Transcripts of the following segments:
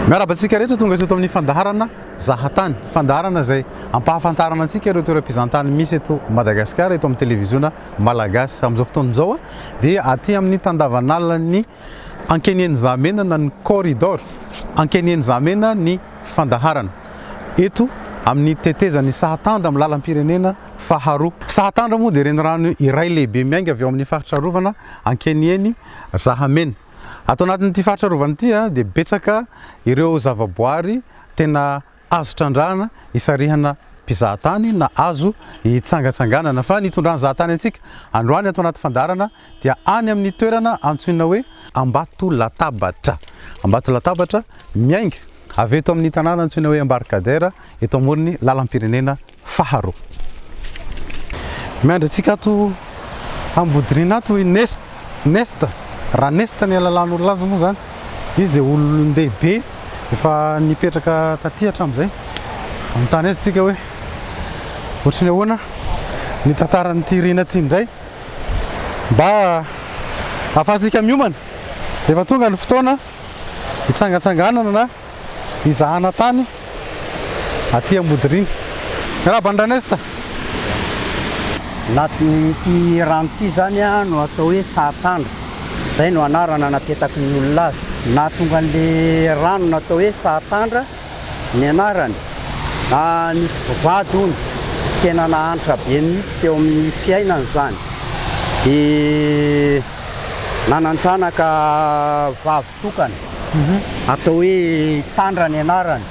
Miarahaba antsika rehetra tonga eto amin'ny fandaharana Zahatany. Fandaharana izay ampahafantarana antsika ireo toeram-pizahantany misy eto Madagasikara eto amin'ny televiziona malagasy. Amin'izao fotoana izao dia aty amin'ny tandavan'alan'ny Ankeniheny Zahamena na ny Corridor Ankeniheny Zahamena ny fandaharana. Eto amin'ny tetezan'ny Sahatandra amin'ny lalam-pirenena faharoa. Sahatandra moa dia renirano iray lehibe miainga avy ao amin'ny faritra arovana Ankeniheny Zahamena. Ato anatin'ity faritra arovana ity dia betsaka ireo zavaboary tena azo trandrahana hisarihana mpizahatany na azo hitsangatsanganana. Fa ny hitondran'ny zahatany antsika androany ato anaty fandaharana dia any amin'ny toerana antsoina hoe Ambatolatabatra. Ambatolatabatra miainga avy eto amin'ny tanàna antsoina hoe Embarcadère eto amoron'ny lalam-pirenena faharoa. Miandry antsika ato Ambodiriana ato i Nest, Nest, raha Nest ny alalan'olona azy moa izany, izy dia olon-dehibe efa nipetraka taty hatramin'izay. Manontany azy isika hoe ohatry ny ahoana ny tantaran'ity riana ity indray mba ahafahantsika miomana rehefa tonga ny fotoana hitsangatsanganana na hizahana tany aty Ambodiriana. Miarahaba an'i Ranesta. Anatin'ity rano ity izany no atao hoe Sahatandra, izay no anarana napetaky ny olona azy. Nahatonga an'ilay rano natao hoe Sahatandra ny anarany, nisy mpivady hono tena nahantra be mihitsy teo amin'ny fiainany izany, dia nanan-janaka vavy tokana atao hoe Tandra ny anarany.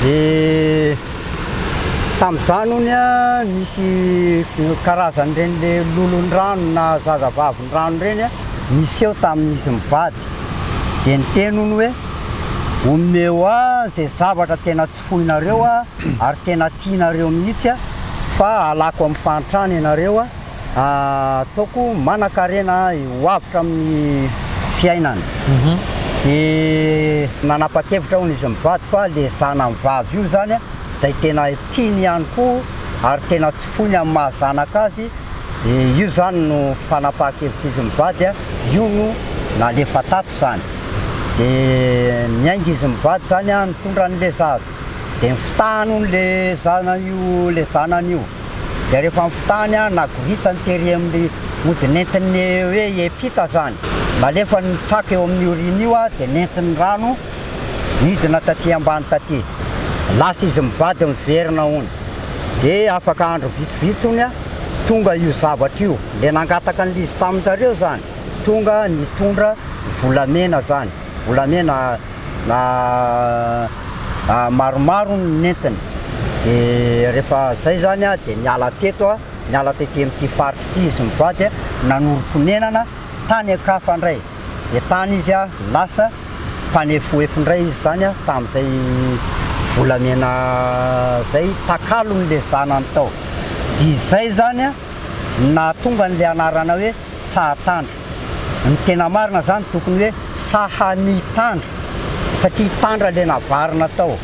Dia tamin'izany hono a, nisy karazan'ireny le lolon-drano na zazavavin-drano ireny niseho tamin'izy mivady. Dia niteny hono hoe, omeo ahy izay zavatra tena tsy foinareo ary tena tianareo mihitsy fa halako amin'ny fahantrana ianareo. Ataoko manankarena ho avotra amin'ny fiainana. Dia nanapa-kevitra hono izy mivady fa le zanany vavy io zany izay tena tiany ihany koa ary tena tsy foiny amin'ny maha zanaka azy dia io zany no fanapahan-kevitr'izy mivady, io no nalefa tato zany. Dia niainga izy mivady zany nitondra an'le zaza. Dia nifitahany hono le zanany io le zanany io. Dia rehefa nifitahany nagorisany tery amin'ny mody nentin'ny hoe hiampita zany. Nalefany nitsaka eo amin'io rihina io dia nentin'ny rano nidina taty ambany taty. Lasa izy mivady miverina hono. Dia afaka andro vitsivitsy hono tonga io zavatra io. Ilay nangataka an'ilay izy tamin-jareo zany tonga nitondra volamena zany. Volamena na maromaro no nentiny. Dia rehefa zay zany dia niala teto, niala tety amin'ity faritra ity izy mivady, nanorim-ponenana tany an-kafa indray. Dia tany izy lasa mpanefoefo indray izy zany tamin'izay volamena zay takalon'ilay zanany tao. Dia izay zany no nahatonga an'ilay anarana hoe Sahatandra. Ny tena marina zany tokony hoe Sahanitandra satria tandra le navarina tao.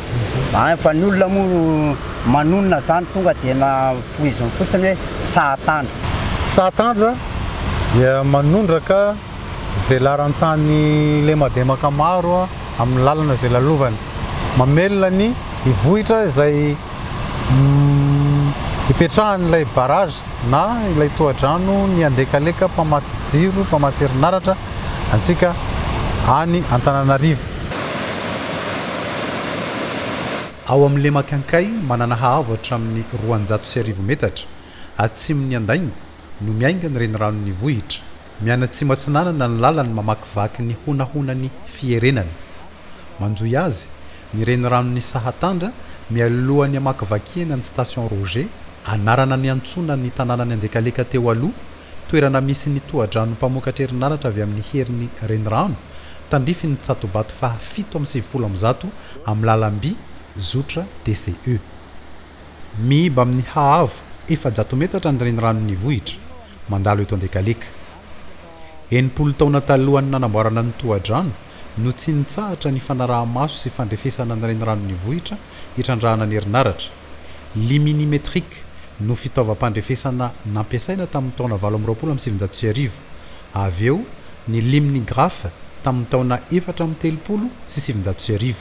Fa ny olona moa manonona zany tonga dia nampoiziny fotsiny hoe Sahatandra. Sahatandra dia manondraka velaran-tany lemademaka maro amin'ny lalana izay lalovany. Mamelona ny vohitra izay ipetrahan'ilay barrage na ilay tohadrano ny Andekaleka mpamatsy jiro, mpamatsy herinaratra antsika any Antananarivo. Ao amin'ny lemak'i Ankay manana haavo hatramin'ny 1200 metatra, atsimon'i Andaingo, no miainga ny reniranon'i Vohitra. Mianatsimo atsinanana ny lalany mamakivaky ny honahonan'i Fierenana. Manjohy azy, ny reniranon'i Sahatandra, mialohan'ny hamakivakiana ny Station Roger, anarana niantsoana ny tanànan'i Andekaleka teo aloha, toerana misy ny tohadrano mpamokatra herinaratra avy amin'ny herin'ny renirano, tandrifin'ny tsatobato faha 197 amin'ny lalam-by zotra DCE. Miiba amin'ny haavo 400 metatra ny reniranon'i Vohitra, mandalo eto Andekaleka. 60 taona talohan'ny nanamboarana ny tohadrano no tsy nitsahatra ny fanaraha-maso sy fandrefesana ny reniranon'i Vohitra hitrandrahana ny herinaratra. Liminimetrique no fitaovam-pandrefesana nampiasaina tamin'ny taona 1928. Avy eo ny limnigraphe. tamin'ny taona 1934.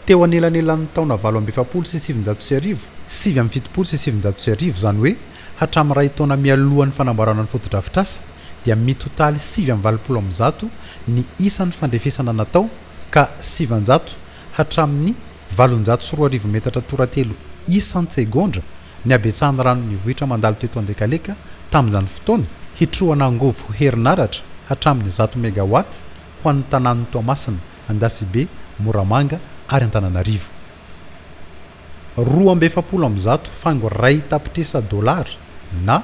Teo anelanelan'ny taona 1948 1979, izany hoe hatramin'ny iray taona mialohan'ny fanamboarana ny fotodrafitrasa, dia mitotaly 189 ny isan'ny fandrefesana natao ka 900 hatramin'ny 2008 metatra toratelo isan-tsegondra ny habetsahan'ny rano nivoitra mandalo teto Andekaleka tamin'izany fotoana, hitrohana angovo ho herinaratra hatramin'ny 100 megawatt ho an'ny tanàn'i Toamasina, Andasibe, Moramanga ary Antananarivo. 142 faingo iray tapitrisa dolara na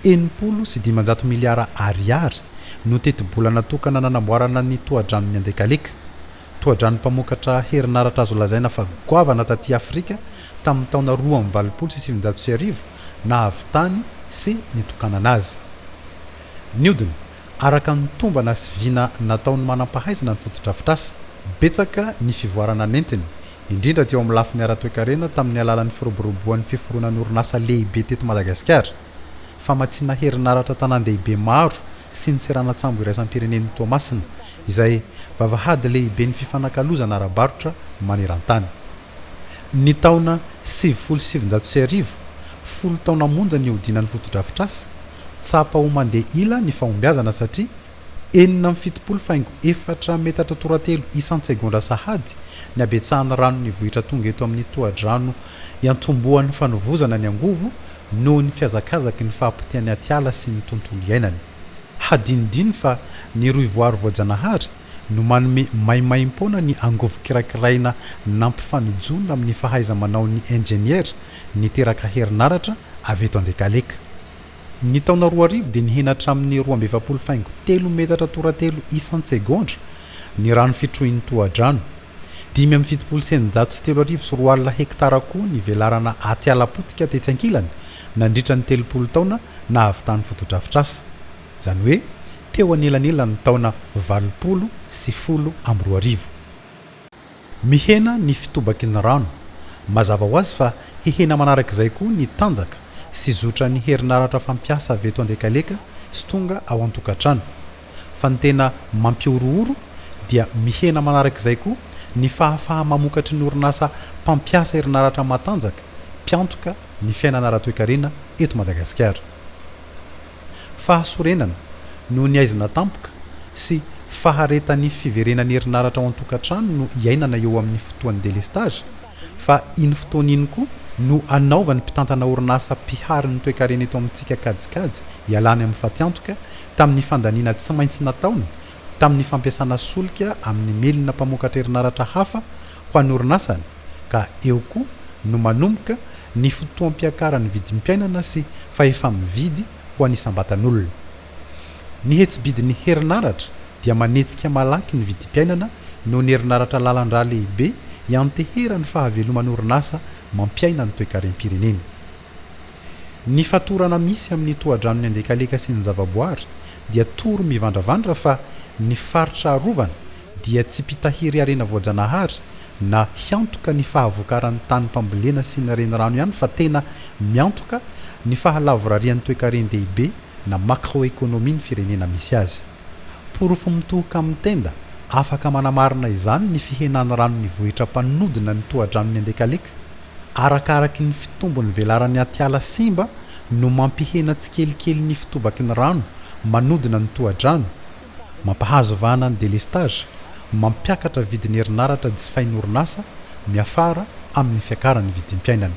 560 miliara ariary no tetibola natokana nanamboarana ny tohadranon'i Andekaleka. Tohadrano mpamokatra herinaratra azo lazaina fa goavana taty Afrika tamin'ny taona 1982 nahavitany sy nitokanana azy. Niodina araka ny tombana sy vina nataon'ny manampahaizana ny fotodrafitrasa. Betsaka ny fivoarana nentiny, indrindra teo amin'ny lafiny ara-toekarena tamin'ny alalan'ny firoboroboan'ny fiforonan'orinasa lehibe teto Madagasikara, famatsiana herinaratra tanàn-dehibe maro sy ny seranan-tsambo iraisam-pirenen'i Toamasina, izay vavahady lehiben'ny fifanakalozana ara-barotra maneran-tany. Ny taona 1990, folo taona monja nihodinan'ny fotodrafitrasa, tsapa ho mandeha ila ny fahombiazana satria 76 faingo efatra metatra toratelo isan-tsegondra sahady ny habetsahan'ny rano nivoitra tonga eto amin'ny tohadrano iantombohan'ny fanovozana ny angovo noho ny fihazakazaky ny fahapotehan'ny atiala sy ny tontolo iainany. Hadinodino fa ny rohivoary voajanahary no manome maimaimpoana ny angovo kirakiraina nampifanojoana amin'ny fahaiza-manaon'ny injeniera niteraka herinaratra avy eto Andekaleka. Ny taona 2000 dia nihena hatramin'ny 42 faingo telo metatra toratelo isan-tsegondra ny rano fitrohin'ny tohadrano. 275 20 hektara koa ny velarana atiala potika tetsy ankilany nandritra ny 30 taona nahavitan'ny fotodrafitrasa. Izany hoe teo anelanelan'ny taona 80 sy 2010. Mihena ny fitobaky ny rano. Mazava ho azy fa hihena manarak'izay koa ny tanjaka sy zotran'ny herinaratra fampiasa avy eto Andekaleka sy tonga ao an-tokantrano. Fa ny tena mampihorohoro dia mihena manarak'izay koa ny fahafaha-mamokatry ny orinasa mpampiasa herinaratra matanjaka mpiantoka ny fiainana ara-toekarena eto Madagasikara. Fahasorenana noho ny haizina tampoka sy faharetan'ny fiverenan'ny herinaratra ao an-tokantrano no iainana eo amin'ny fotoan'ny délestage, fa iny fotoana iny koa no anaovan'ny mpitantana orinasa mpihary ny toekarena eto amintsika kajikajy ialany amin'ny fatiantoka tamin'ny fandaniana tsy maintsy nataony tamin'ny fampiasana solika amin'ny milina mpamokatra herinaratra hafa ho an'ny orinasany ka eo koa no manomboka ny fotoam-piakaran'ny vidim-piainana sy fahefa-mividy ho an'ny isam-batan'olona. Ny hetsi-bidin'ny herinaratra dia manetsika malaky ny vidim-piainana noho ny herinaratra lalan-drà lehibe ianteheran'ny fahaveloman'orinasa mampiaina ny toekarem-pirenena. Ny fatorana misy amin'ny tohadranon'i Andekaleka sy ny zavaboary dia toro mivandravandra fa ny faritra arovana dia tsy mpitahiry harena voajanahary na hiantoka ny fahavokaran'ny tanim-pambolena sy ny renirano ihany fa tena miantoka ny fahalavorarian'ny toekaren-dehibe na macroéconomie ny firenena misy azy. Porofo mitohoka amin'ny tenda afaka manamarina izany ny fihenan'ny ranon'ny vohitra mpanodina ny tohadranon'i Andekaleka. Arakaraky ny fitombon'ny velaran'ny atiala simba no mampihena tsikelikely ny fitobaky ny rano manodina ny tohadrano, mampahazo vahana ny délestage, mampiakatra vidin'ny herinaratra jifain'ny orinasa, miafara amin'ny fiakaran'ny vidim-piainana.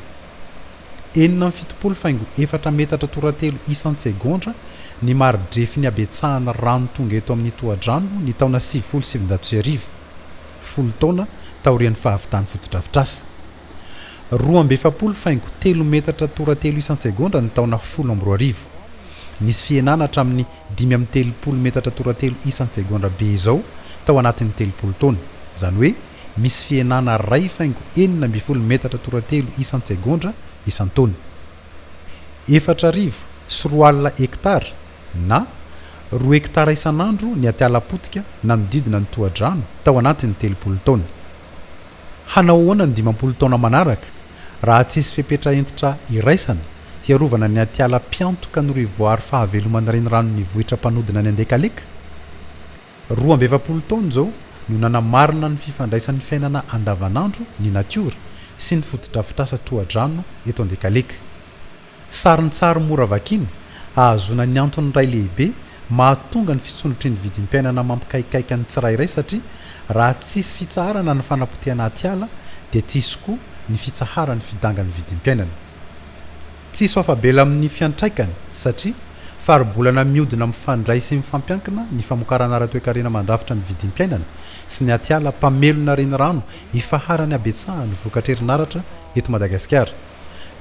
76 faingo efatra metatra toratelo isan-tsegondra ny mari-drefin'ny habetsahan'ny rano tonga eto amin'ny tohadrano ny taona 1990, folo taona taorian'ny fahavitan'ny fotodrafitrasa. 42 faingo telo metatra toratelo isan-tsegondra ny taona 2010. Nisy fihenana hatramin'ny 35 metatra toratelo isan-tsegondra be izao tao anatin'ny 30 taona. Izany hoe misy fihenana iray faingo 16 metatra toratelo isan-tsegondra isan-taona. 2004 hektara na roa hektara isan'andro ny atiala potika nanodidina ny tohadrano tao anatin'ny 30 taona. Hanao ahoana ny 50 taona manaraka raha tsy hisy fepetra hentitra iraisana hiarovana ny atiala mpiantoka ny rohivoary fahaveloman'ny reniranon'ny vohitra mpanodina ny Andekaleka? 42 taona izao no nanamarina ny fifandraisan'ny fiainana andavanandro ny natiora sy ny fotodrafitrasa tohadrano eto Andekaleka. Sarintsary mora vakiana, ahazoana ny antony iray lehibe mahatonga ny fisondrotry ny vidim-piainana mampikaikaika ny tsirairay satria raha tsisy fitsaharana ny fanapotehana atiala dia tsy hisy koa ny fitsaharan'ny fidangan'ny vidim-piainana. Tsisy ho afa-bela amin'ny fiantraikany satria faribolana mihodina mifandray sy mifampiankina ny famokarana ara-toekarena mandrafitra ny vidim-piainana sy ny atiala mpamelona renirano ifaharan'ny habetsahan'ny vokatr'herinaratra eto Madagasikara.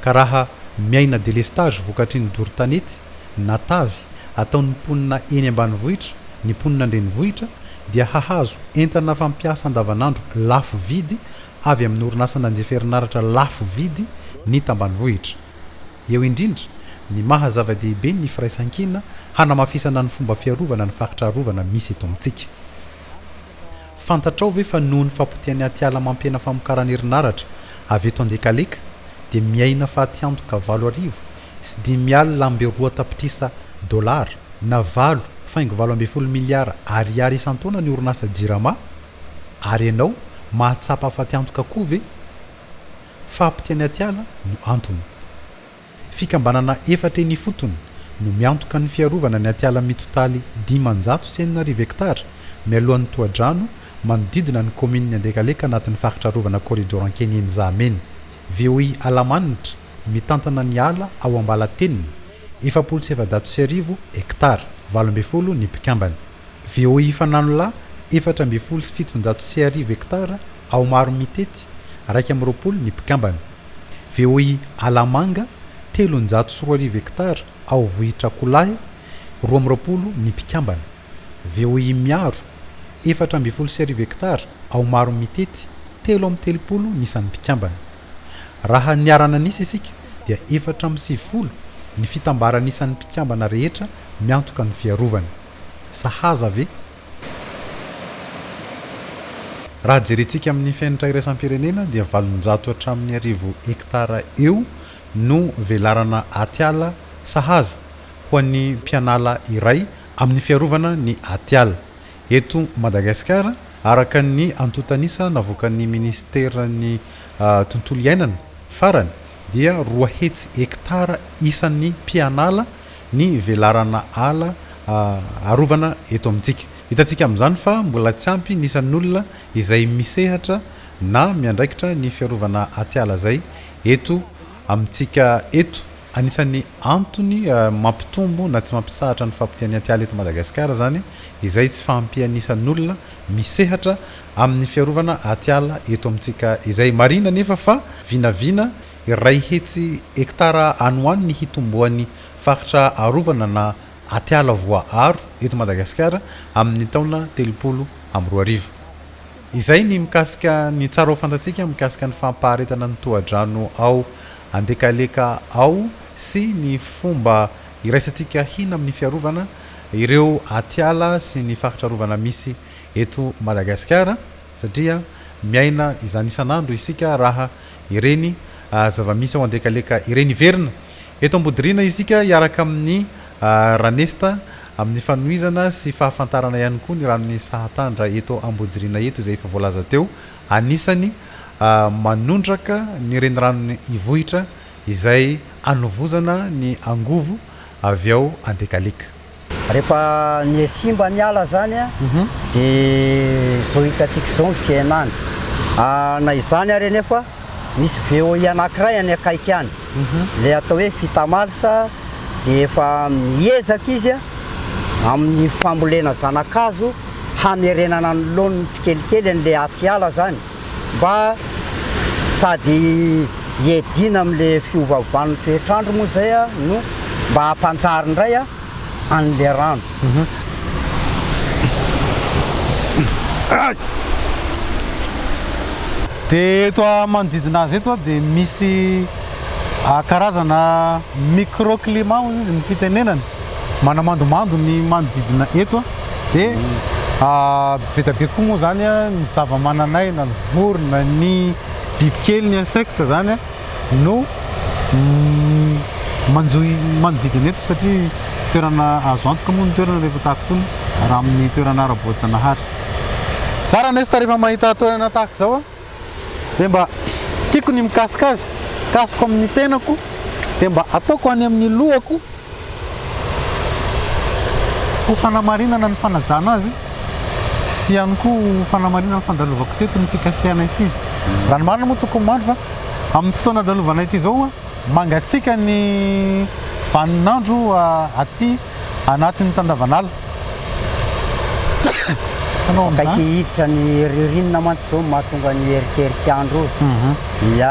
Ka raha miaina délestage vokatry ny doro tanety na tavy ataon'ny mponina eny ambanivohitra ny mponina an-drenivohitra dia hahazo entana fampiasa andavanandro lafo vidy avy amin'ny orinasa nanjifa herinaratra lafo vidy ny tambanivohitra. Eo indrindra ny maha zava-dehibe ny firaisankina hanamafisana ny fomba fiarovana ny faritra arovana misy eto amintsika. Fantatrao ve fa noho ny fapotehan'ny atiala mampihena famokarana herinaratra avy eto Andekaleka dia miaina fatiantoka 580 tapitrisa dolara na 8,18 miliara ariary isan-taona ny orinasa Jirama? Ary ianao mahatsapa fatiantoka koa ve? Fahapotehan'ny atiala no antony. Fikambanana efatra eny ifotony no miantoka ny fiarovana ny atiala mitotaly 65 hektara mialohan'ny tohadrano manodidina ny kaominin'i Andekaleka anatin'ny faritra arovana Corridor Ankeniheny Zahamena. VOI Alamanitra mitantana ny ala ao Ambalatenina, 1440 hektara, 18 ny mpikambana. VOI Fananolahy, 1714 hektara ao Maromitety, 21 ny mpikambana. VOI Alamanga, 2300 hektara ao Vohitrakolahy, 22 ny mpikambana. VOI Miaro, 1014 hektara ao Maromitety, 33 ny isan'ny mpikambana. Raha niara-nanisa isika dia 94 ny fitambaran'isan'ny mpikambana rehetra miantoka ny fiarovana. Sahaza ve? Raha jerentsika amin'ny fenitra iraisam-pirenena dia 800 hatramin'ny 1000 hektara eo no velarana atiala sahaza ho an'ny mpianala iray amin'ny fiarovana ny atiala eto Madagasikara, araka ny antontan'isa navoakan'ny minisiteran'ny tontolo iainana farany dia 200 hektara isan'ny mpianala ny velarana ala arovana eto amintsika. Hitantsika amin'izany fa mbola tsy ampy ny isan'olona izay misehatra na miandraikitra ny fiarovana atiala izay eto amintsika eto. Anisan'ny antony mampitombo na tsy mampisahatra ny fahapotehan'ny atiala eto Madagasikara izany izay tsy fahampian'ny isan'olona misehatra amin'ny fiarovana atiala eto amintsika izay. Marihina anefa fa vinavina 100 hektara any ho any ny hitomboan'ny faritra arovana na atiala voaaro eto Madagasikara amin'ny taona 2030. Izay ny mikasika ny tsara ho fantatsika mikasika ny fampaharetana ny tohadrano ao Andekaleka ao sy ny fomba iraisantsika hina amin'ny fiarovana ireo atiala sy ny faritra arovana misy eto Madagasikara. Satria miaina izany isan'andro isika raha ireny zava-misy ao Andekaleka ireny. Hiverina eto Ambodiriana isika hiaraka amin'i Ranesta amin'ny fanohizana sy fahafantarana ihany koa ny ranon'i Sahatandra eto Ambodiriana eto izay efa voalaza teo. Anisany manondraka ny reniranon'i Ivohitra izay anovozana ny angovo avy ao Andekaleka. Rehefa nihasimba ny ala zany dia izao hitantsika izao ny fihenany. Na izany ary anefa misy VOI anankiray any akaiky any, ilay atao hoe Fitamals dia efa miezaka izy amin'ny fambolena zana-kazo hamerenana ny laoniny tsikelikely an'ilay atiala zany mba sady hiadiana amin'ilay fiovaovan'ny toetr'andro moa izay no mba hampanjary indray an'ilay rano. Dia eto manodidina azy eto dia misy karazana micro climat hozy izy ny fitenenana, manamandomando ny manodidina eto dia be dia be koa moa izany ny zava-manan'aina, ny vorona, ny bibikely, ny insectes izany. no manjohy manodidina eto satria toerana azo antoka moa ny toerana rehefa tahaka itony. Raha amin'ny toerana ara-boajanahary. Za Ranesta rehefa mahita toerana tahaka izao a, dia mba tiako ny mikasika azy, kasiko amin'ny tenako, dia mba ataoko any amin'ny lohako ho fanamarinana ny fanajana azy sy ihany koa ho fanamarinana ny fandalovako teto ny fikasihanay sy izy. Raha ny marina moa tokony mandro fa amin'ny fotoana andalovanay ity izao mangatsiaka ny vaninandro aty anatin'ny tandavanala. Hitanao amin'izany? Akaiky hiditra ny ririnina mantsy izao no mahatonga an'io erikerik'andro io. Ia.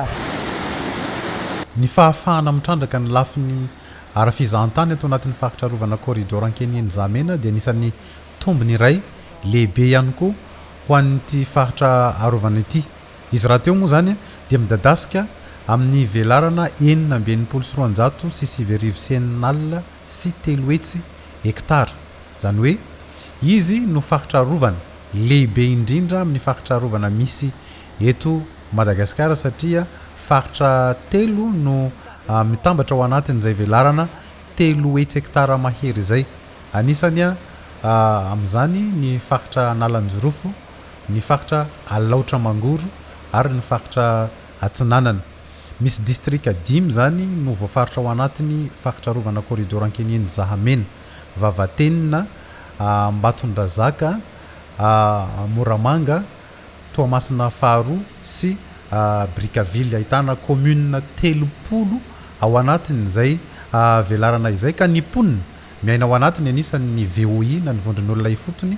Ny fahafahana mitrandraka ny lafiny ara-fizahantany ato anatin'ny faritra arovana Corridor Ankeniheny Zahamena dia anisan'ny tombony iray lehibe ihany koa ho an'ity faritra arovana ity. Izy rahateo moa izany dia midadasika amin'ny velarana 266 60 300 hektara. Izany hoe izy no faritra arovana lehibe indrindra amin'ny faritra arovana misy eto Madagasikara satria faritra telo no mitambatra ao anatin'izay velarana 300 hektara mahery izay. Anisany amin'izany ny faritra Analanjirofo, ny faritra Alaotra Mangoro ary ny faritra Atsinanana. Misy distrika dimy izany no voafaritra ao anatiny faritra arovana Corridor Ankeniheny Zahamena, Vavatenina, Ambatondrazaka, Moramanga, Toamasina faharoa sy Brickaville. Ahitana commune 30 ao anatin'izay velarana izay ka ny mponina miaina ao anatiny anisan'ny ny VOI na ny vondron'olona ifotony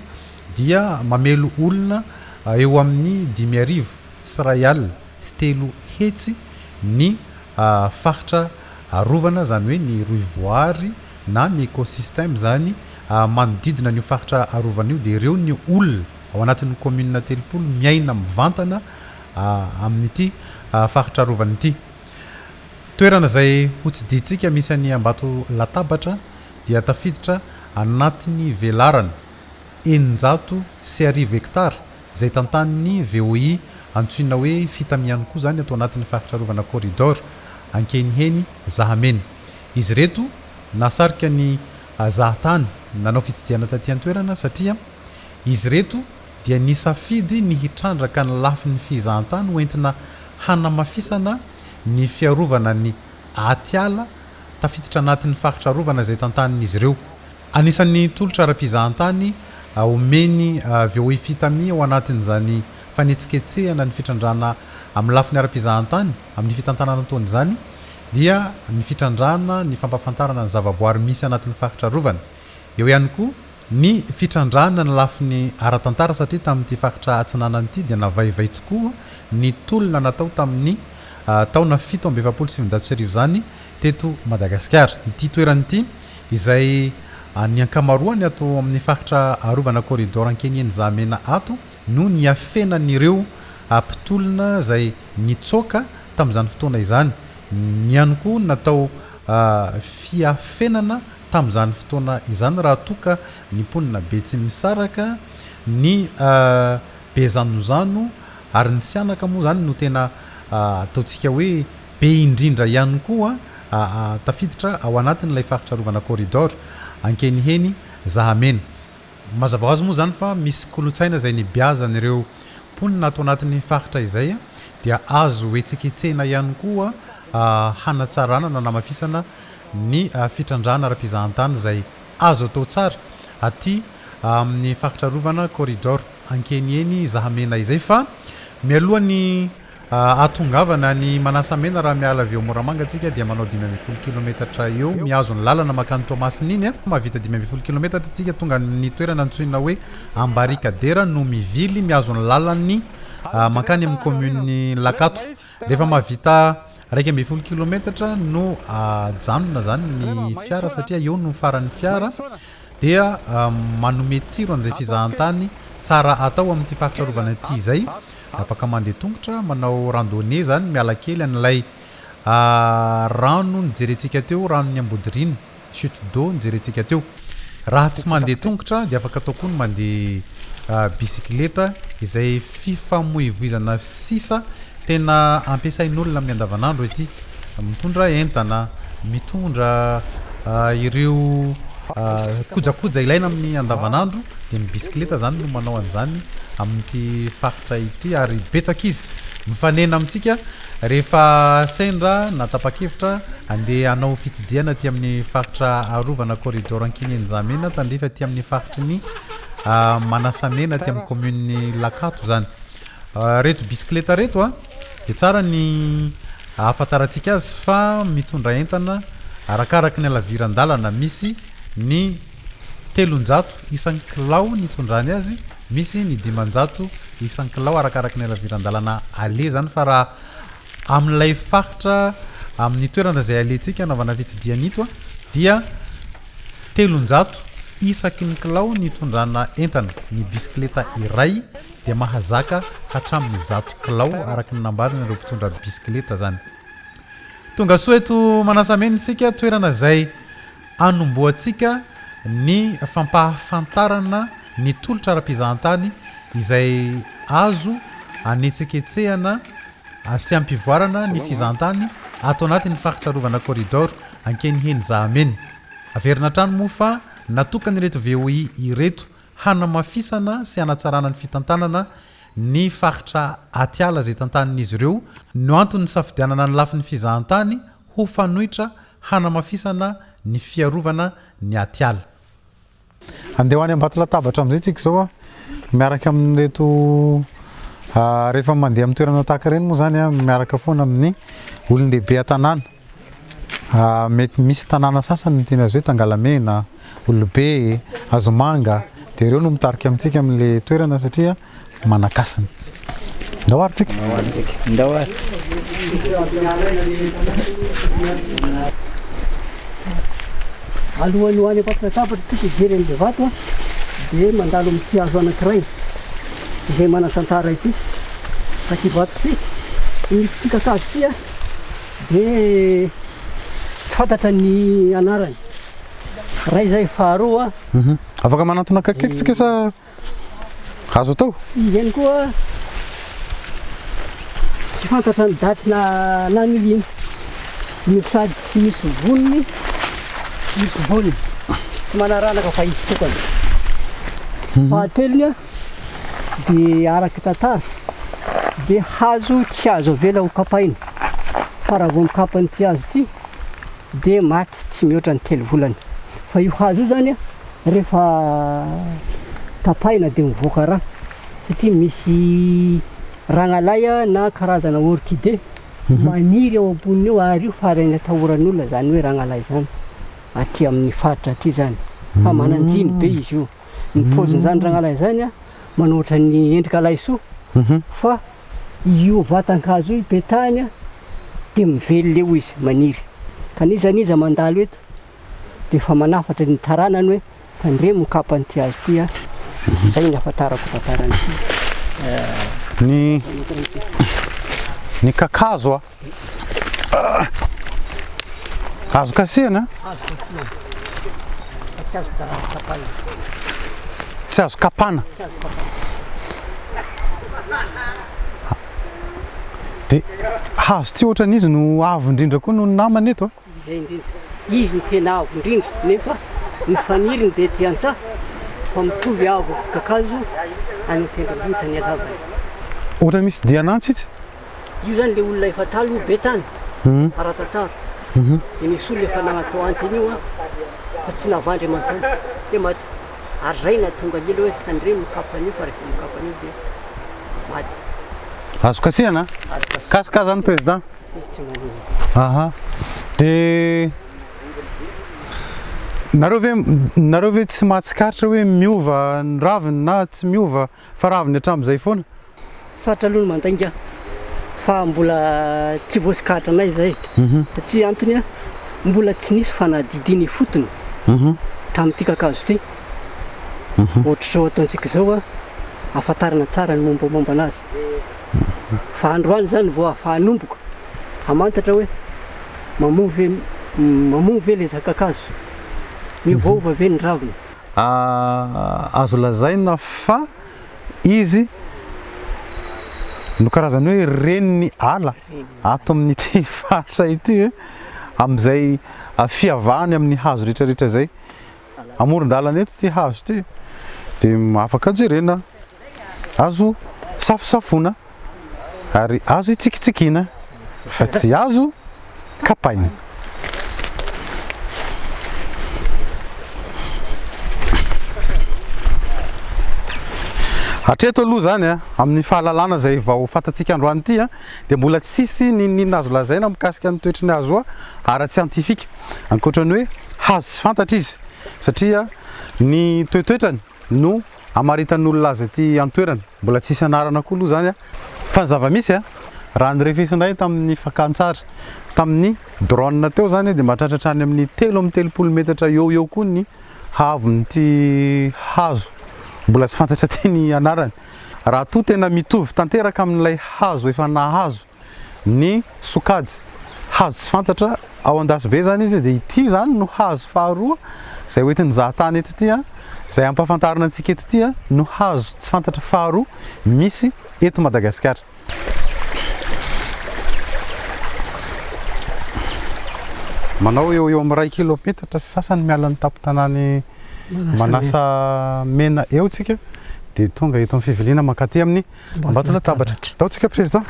dia mamelo olona eo amin'ny 305 ny faritra arovana izany hoe ny rohivoary na ny écosystème izany manodidina an'io faritra arovana io dia ireo ny olona ao anatin'ny commune 30 miaina mivantana amin'ity faritra arovana ity. Toerana izay hotsidihitsika misy an'i Ambato Latabatra dia tafiditra anatin'ny velarana 1600 hektara izay tantanin'ny VOI antsoina hoe Fitamy ihany koa izany ato anatin'ny faritra arovana Corridor Ankeniheny Zahamena. Izy ireto nahasarika ny zahatany nanao fitsidihana taty an-toerana satria izy ireto dia nisafidy ny hitrandraka ny lafiny fizahantany ho entina hanamafisana ny fiarovana ny atiala tafiditra anatin'ny faritra arovana izay tantanin'izy ireo. Anisan'ny tolotra ara-pizahantany omeny VOI Fitami ao anatin'izany fanetsiketsehana ny fitrandrahana amin'ny lafiny ara-pizahantany amin'ny fitantanana ataony izany dia ny fitrandrahana ny fampahafantarana ny zavaboary misy anatin'ny faritra arovana. Eo ihany koa ny fitrandrahana ny lafiny ara-tantara satria tamin'ity faritra Atsinanana ity dia navaivay tokoa ny tolona natao tamin'ny taona 1947 izany teto Madagasikara. Ity toerana ity izay ny ankamaroany ato amin'ny faritra arovana Corridor Ankeniheny Zahamena ato no niafenan'ireo mpitolona izay nitsoaka tamin'izany fotoana izany. Ny ihany koa natao fiafenana tamin'izany fotoana izany raha toa ka ny mponina Betsimisaraka, ny Bezanozano ary ny Sihanaka moa izany no tena ataontsika hoe be indrindra ihany koa tafiditra ao anatin'ilay faritra arovana Corridor Ankeniheny Zahamena. Mazava ho azy moa izany fa misy kolontsaina izay nibiazan'ireo mponina ato anatin'ny faritra izay dia azo hetsiketsehina ihany koa hanatsarana na hanamafisana ny fitrandrahana ara-pizahantany izay azo atao tsara aty amin'ny faritra arovana Corridor Ankeniheny Zahamena izay fa mialoha ny hahatongavana any Manasamena raha miala avy eo Moramanga tsika dia manao 15 kilometatra eo mihazo ny lalana mankany Toamasina iny mahavita 15 kilometatra tsika tonga amin'ny toerana antsoina hoe Ambarikadera no mivily mihazo ny lalan'ny mankany amin'ny commune Lakato rehefa mahavita 11 kilometatra no ajanona zany ny fiara satria eo no faran'ny fiara dia manome tsiro an'izay fizahantany tsara atao amin'ity faritra arovana ity izay. Afaka mandeha tongotra, manao randonnée zany, miala kely an'ilay rano nijerentsika teo, ranon'ny Ambodiriana, chute d'eau nijerentsika teo. Raha tsy mandeha tongotra dia afaka atao koa ny mandeha bisikileta izay fifamoivoizana sisa tena ampiasain'olona amin'ny andavanandro ity. Mitondra entana, mitondra ireo. Kojakoja ilaina amin'ny andavanandro dia ny bisikileta izany no manao an'izany amin'ity faritra ity ary betsaka izy mifanena amintsika rehefa sendra na tapa-kevitra handeha hanao fitsidihana aty amin'ny faritra arovana corridor Ankininjamena tandrify aty amin'ny faritry ny Manasamena aty amin'ny commune Lakato izany. Reto bisikileta reto dia tsara ny ahafantarantsika azy fa mitondra entana arakaraky ny halaviran-dalana, misy ny 300 isan-kilao nitondrany azy, misy ny 500 isan-kilao arakaraky ny halaviran-dalana aleha izany fa raha amin'ilay faritra amin'ny toerana izay alehantsika hanaovana fitsidihana ito dia 300 isaky ny kilao nitondrana entana ny bisikileta iray dia mahazaka hatramin'ny 100 kilao araka ny nambaran'ireo mpitondra bisikileta izany. Tonga soa eto Manasamena isika, toerana izay anombohantsika ny fampahafantarana ny tolotra ara-pizahantany izay azo anetseketsehana sy ampivoarana ny fizahantany ato anatin'ny faritra arovana Corridor Ankeniheny Zahamena. Averina hatrany moa fa natokan'ireto VOI ireto hanamafisana sy hanatsarana ny fitantanana ny faritra atiala izay tantanin'izy ireo no antony nisafidianana ny lafiny fizahantany ho fanoitra hanamafisana ny fiarovana ny atiala. Andeha ho any Ambatolatabatra amin'izay tsika izao miaraka amin'ireto rehefa mandeha amin'ny toerana tahaka ireny moa izany miaraka foana amin'ny olon-dehibe an-tanàna. Mety misy tanàna sasany miteny azy hoe Tangalamena, Olobe, Hazomanga, dia ireo no mitarika amintsika amin'ilay toerana satria manan-kasina. Ndao ary tsika. Ndao ary tsika. Ndao ary. Alohan'ny ho any Ambatolatabatra tsika hijery an'ilay vato dia mandalo amin'ity hazo anankiray izay manan-tantara ity. Fa ity vato ity, ity kakazo ity Dia tsy fantatra ny anarany. Iray izay, faharoa. Afaka manantona akaikikaiky tsika sa azo atao? Izy ihany koa tsy fantatra ny daty na naniliana. No sady tsy misy voniny, tsy misy voany. Tsy manaranaka fa izy tokana. Fahatelony. Dia araka tantara dia hazo tsy azo avela ho kapaina fa raha vao mikapa an'ity hazo ity dia maty tsy mihoatra ny telo volana. Fa io hazo io zany rehefa tapahina dia mivoaka rà satria misy ragnalahy na karazana orchidée maniry ao amboniny eo ary io farany atahoran'olona zany hoe ragnalahy zany aty amin'ny faritra aty zany fa manan-jiny be izy io. Ny paozin'izany ragnalahy izany a, manao ohatran'ny endrika laisoa fa io vatan-kazo io ipetahany a, dia mivelona eo izy, maniry. Ka n'iza n'iza mandalo eto dia efa manafatra ny taranany hoe tandremo ny kapan'ity hazo ity a, izay ny ahafantarako tantaran'ity. Ny ny kakazo a. Azo kasihana? Azo kasihana. Fa tsy azo tapahina. Tsy azo kapana. Tsy azo kapana. Dia hazo ty ohatran'izy no avo indrindra koa noho ny namany eto a. Izay indrindra. Izy no tena avo indrindra nefa ny faniriny dia ety an-tsaha fa mitovy avo kakazo any an-tendrombohitra ny halavany. Ohatran'ny misy dian'antsy itsy. Io zany le olona efa taloha be tany ara-tantara de nisy olona efa nagnatao antsy an'io an fa tsy navandry aman-taona de maty ary zay nahatonga an'ila hoe tandremo mikapa an'io fa rehefa mikapa an'io de maty. Azo kasihana? Azo kasihana. Kasika zany président? Izy tsy manino. Aha. De nareo ve nareo ve tsy mahatsikaritra hoe miova ny raviny na tsy miova fa raviny hatramin'izay foana? Sarotra aloha ny mandainga fa mbola tsy voasikatra anay izay satria antony mbola tsy nisy fanadihadiana ifotony tamin'ity kakazo ity. Ohatr'izao ataontsika izao ahafantarana tsara ny mombamomba anazy. Fa androany izany vao ahafahanomboka hamantatra hoe mamoa ve mamoa ve ilay kakazo, miovaova ve ny raviny. Azo lazaina fa Izy no karazan'ny hoe renin'ny ala ato amin'ity faritra ity amin'izay fiavahany amin'ny hazo rehetra rehetra izay. Amoron-dalana eto ity hazo ity dia afaka jerena, azo safosafoina ary azo itsikitsikiana fa tsy azo kapaina. Hatreto aloha izany amin'ny fahalalana izay vao fantatsika androany ity dia mbola tsisy n'inon'inona azo lazaina mikasika ny toetry ny hazo ara-tsiantifika ankoatra ny hoe hazo tsy fantatra izy satria ny toetoetrany no amaritan'olona azy aty an-toerana. Mbola tsisy anarana koa aloha izany fa ny zava-misy raha ny refesinay tamin'ny fakan-tsary tamin'ny drone teo izany dia mahatratra hatrany amin'ny 33 metatra eo ho eo koa ny haavon'ity hazo mbola tsy fantatra ity ny anarany. Raha toa tena mitovy tanteraka amin'ilay hazo efa nahazo ny sokajy hazo tsy fantatra ao Andasibe izany izy dia ity izany no hazo faharoa izay hoentin'ny zahatany eto ity, izay ampahafantarina antsika eto ity no hazo tsy fantatra faharoa misy eto Madagasikara. Manao eo eo amin'ny iray kilometatra sy sasany miala ny tampon-tanàn'i Manasamena eo tsika dia tonga eto amin'ny fiviliana mankaty amin'ny Ambatolatabatra. Ndao tsika président.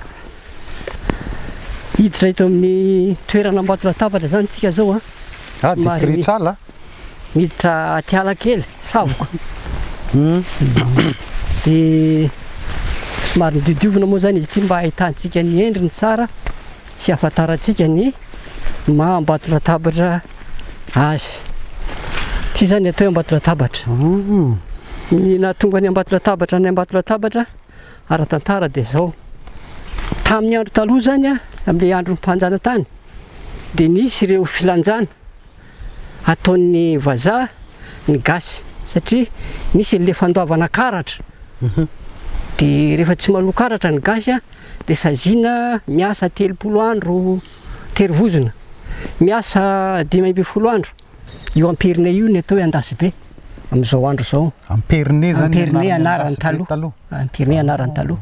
Hiditra eto amin'ny toerana Ambatolatabatra zany tsika zao a. Ah, dia kiritrala. Miditra aty ala kely, savoka. Dia somary nodidiovina moa zany izy ity mba ahitantsika ny endriny tsara sy ahafantarantsika ny maha Ambatolatabatra azy. Ity zany atao hoe Ambatolatabatra. Ny nahatonga ny Ambatolatabatra any Ambatolatabatra ara-tantara dia izao. Tamin'ny andro taloha zany, amin'ilay andron'ny mpanjanatany, dia nisy ireo filanjana ataon'ny vazaha ny gasy satria nisy an'ilay fandoavana karatra. Dia rehefa tsy maloa karatra ny gasy dia saziana miasa 30 andro terivozona, miasa 15 andro. Io Amperinay io ny atao hoe Andasibe amin'izao andro izao. Amperinay zany Amperinay anarany taloha. Amperinay anarany taloha.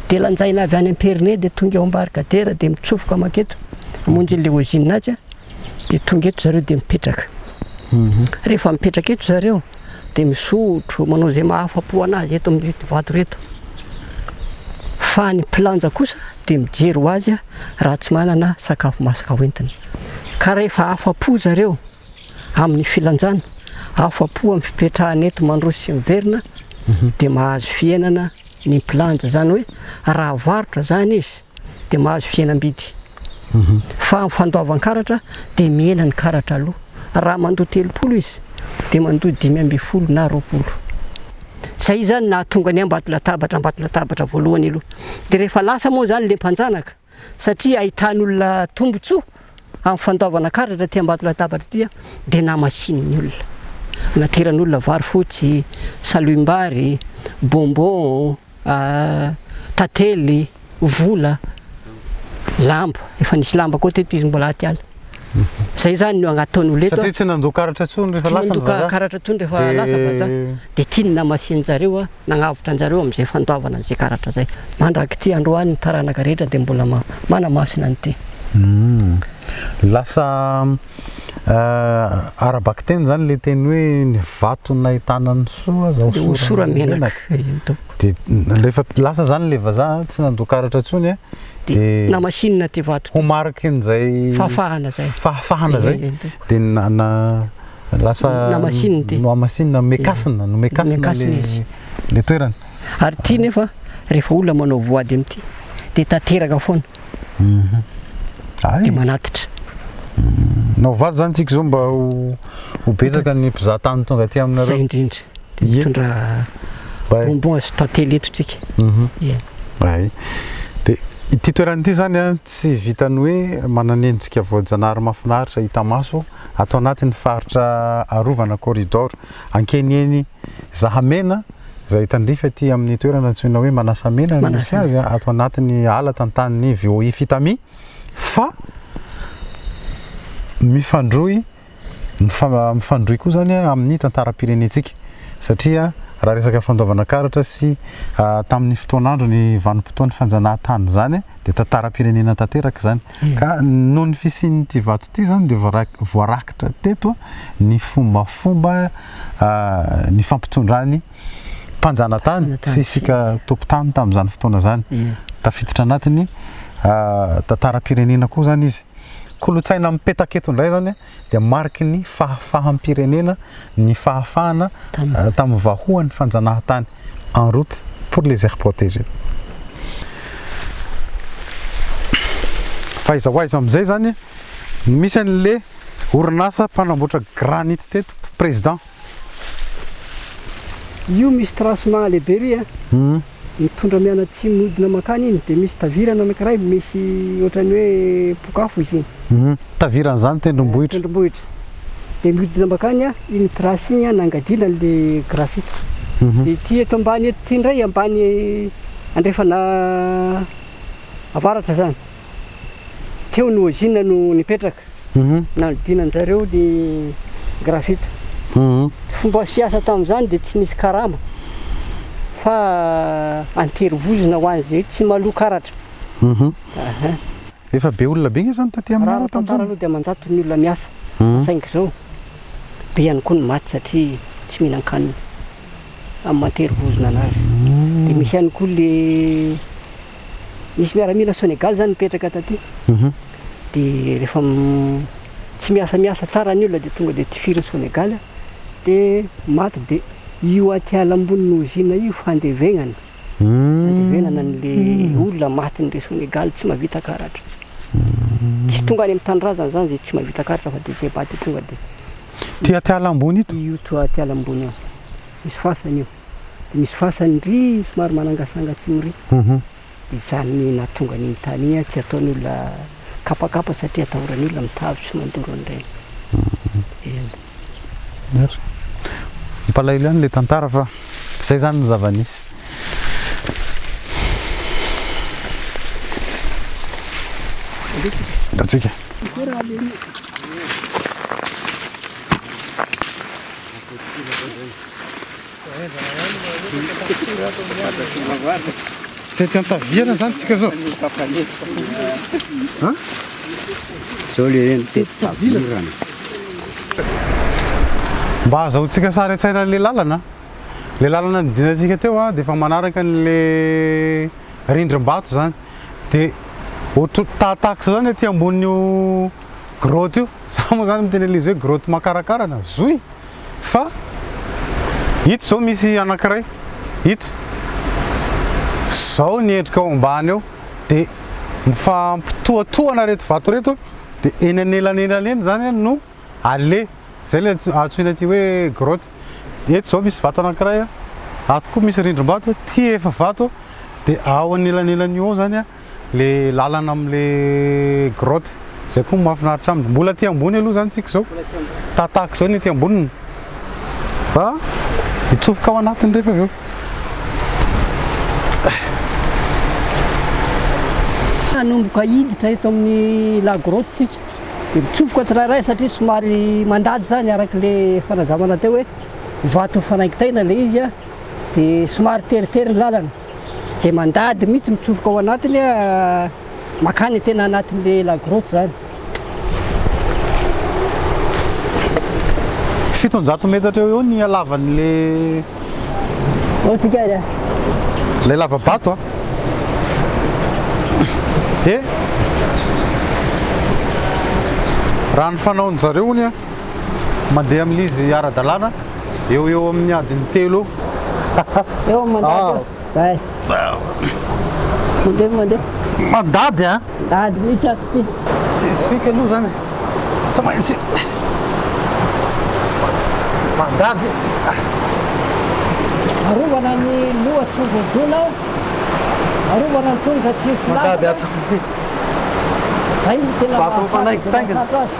Dia lanjaina avy any Amperinay dia tonga eo Ambarikadera dia mitsofoka manketo hamonjy an'ilay ozinina atsy dia tonga eto zareo dia mipetraka. Rehefa mipetraka eto zareo dia misotro, manao izay mahafa-po anazy eto amin'ireto vato ireto. Fa ny mpilanja kosa dia mijery ho azy raha tsy manana sakafo masaka hoentina. Ka rehefa afa-po zareo amin'ny filanjana, afa-po amin'ny fipetrahana eto mandroso sy miverina, dia mahazo fihenana ny mpilanja. Izany hoe raha varotra izany izy dia mahazo fihenam-bidy. Fa amin'ny fandoavan-karatra dia mihena ny karatra aloha. Raha mandoa 30 izy dia mandoa 15 na 20. Izay izany nahatonga ny Ambatolatabatra, Ambatolatabatra voalohany aloha. Dia rehefa lasa moa izany ilay mpanjanaka, satria ahitan'olona tombontsoa amin'ny fandoavana karatra aty Ambatolatabatra aty dia namasinin'ny olona. Nateran'olona vary fotsy, salohim-bary, bonbon, tantely, vola, lamba, efa nisy lamba koa teto izy mbola aty ala. Zay zany no ataon'olona eto. Satria tsy nandoa karatra intsony rehefa lasa ny vazaha. Tsy nandoa karatra intsony rehefa lasa vazaha. Dia tiany namasian-jareo a, nagnavotra anjareo amin'izay fandoavana an'izay karatra zay. Mandrak'ity androany ny taranaka rehetra dia mbola manamasina an'ity. Lasa ara-bakiteny izany ilay teny hoe ny vato nahitana ny soa aza hosorana menaka. Dia rehefa lasa izany ilay vazaha tsy nandoa karatra intsony a, dia namasinina ity vato ity. Ho marikin'izay fahafahana izay. Fahafahana izay dia na lasa namasinina ity. Nohamasinina, nomekasina, nomekasina ilay toerana. Ary ity nefa rehefa olona manao voady amin'ity dia tanteraka foana. Dia manatitra. Nao vato zany tsika zao mba ho betsaka ny mpizaha tany tonga aty aminareo. Zay indrindra. Dia mitondra bonbon sy tantely eto tsika. Ie. Ay. Dia ity toerana ity zany an, tsy vitan'ny hoe manana endrika voajanahary mahafinaritra hita maso ato anatin'ny faritra arovana corridor Ankeniheny Zahamena izay tandrify aty amin'ny toerana antsoina hoe Manasamena no misy azy ato anatin'ny ala tantanin'ny VOI Fitami fa mifandrohy mifandrohy koa izany amin'ny tantaram-pirenentsika satria Raha resaka fandoavana karatra sy tamin'ny fotoan'andro ny vanim-potoan'ny fanjanahantany izany dia tantaram-pirenena tanteraka izany. Ka noho ny fisian'ity vato ity izany dia voarakitra teto ny fombafomba nifampitondran'ny mpanjanatany sy isika tompon-tany tamin'izany fotoana izany. Tafiditra anatin'ny tantaram-pirenena koa izany izy. Kolontsaina mipetaka eto indray izany dia mariky ny fahafaham-pirenena ny fahafahana tamin'ny vahoan'ny fanjanahantany, en route pour les aires protégées. Fa aiza ho aiza amin'izay izany no misy an'le orinasa mpanamboatra granite teto, président. Io misy tracement lehibe ry a! Mitondra mianatsimo mihodina mankany iny dia misy tavirana anankiray misy ohatran'ny hoe pokafo izy iny. Tavirana izany tendrombohitra. Tendrombohitra. Dia mihodina mankany a, iny trace iny a nangadiana an'le graphite. Dia ity eto ambany eto ity indray ambany andrefana avaratra izany. Teo ny ozina no nipetraka, nanodinan-jareo ny graphite. Fomba fiasa tamin'izany dia tsy nisy karama fa an-terivozona ho an'izay tsy maloa karatra. Efa be olona be nge zany taty aminareo Raha ara-tantara tamin'izany? aloha dia aman-jatony ny olona miasa, fa saingy izao be ihany koa ny maty satria tsy mihinan-kanina amin'ny maha an-terivozona anazy. Dia misy ihany koa le Nisy miaramila Senegal zany nipetraka taty de rehefa tsy miasa miasa tsara ny olona de tonga de tifirin'ny Senegal de maty de io aty ala ambonin'ny ozina io fandevenana fandevenana an'le olona matin'le Senegal tsy mahavita karatra tsy tonga any amin'ny tanindrazana zany zay tsy mahavita karatra fa de zay maty tonga de Ty aty ala ambony ito? Io to aty ala ambony io misy fasana io. Dia misy fasany ry somary manangasanga atsimo ry. Dia izany nahatonga an'iny tany iny tsy ataon'ny olona kapakapa satria atahoran'ny olona mitavy sy mandoro an'ireny. Eny. Merci. Mampalahelo ihany ilay tantara fa izay izany ny zava-nisy. Ataontsika. Tety Antaviana zany tsika zao? An? Zao le hoe mitety tavirana. Mba azahoantsika sary an-tsaina an'le lalana. Le lalana nidinantsika teo dia efa manaraka an'le rindrim-bato zany. Dia ohatr- tahatahaka zao zany aty ambonin'io grotte io. Za moa zany miteny an'ilay izy hoe grotte makarakarana, zohy! Fa ito zao misy anankiray ito zao ny endrika ao ambany ao de mifampitohatohana reto vato reto de eny anelanelany eny zany no aleha zay le antsoina aty hoe grotte eto zao misy vato anankiray ato koa misy rindrim-bato ty efa vato de ao anelanelan'io ao zany le lalana amle grotte zay koa mahafinaritra aminy mbola aty ambony aloha zany tsika zao tahatahaka zao ny aty amboniny fa hitsofoka ao anatiny rehefa avy eo Hanomboka hiditra eto amin'ny la grotte tsika dia mitsofoka tsirairay satria somary mandady zany araka le fanazavana teo hoe vato mifanaingitaina le izy a dia somary teritery ny lalana Dia mandady mihitsy mitsofoka ao anatiny makany tena anatin'le la grotte zany. 700 metatra eo eo ny halavan'le Ao tsika ary a. Ilay lava-bato a. Dia raha ny fanaon-dry zareo hono a, mandeha amin'ilay izy ara-dalàna eo ho eo amin'ny adiny telo eo. Eo amin'ny mandady eo. Zay. Mandeha mandeha. Mandady a? Mandady mihitsy ato ity. Tsisy fika aloha zany. Tsy maintsy mandady. Arovana ny loha tsy ho voadona, arovana ny tongotra tsy ho folaka. Mandady ato. Zay no tena Vato mifanaingitaingina. mahafaty azy.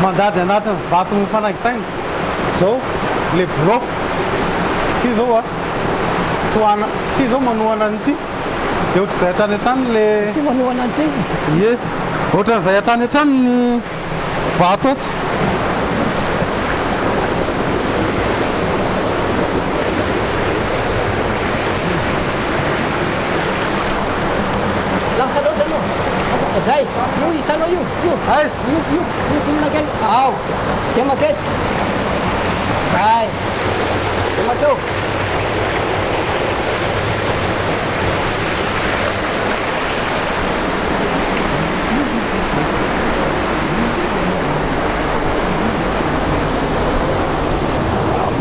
Mandady anatin'ny vato mifanaingitaingina. Zao le bloc ty zao a tohana ty zao manohana an'ity de ohatr'izay hatrany hatrany le Ty manohana an'ity. Ie, ohatran'izay hatrany hatrany ny vato ato. Zay, io hitanao io, io. Aiza? Io, io, io vonona kely. Ao. Dia maketo. Zay. Dia makeo.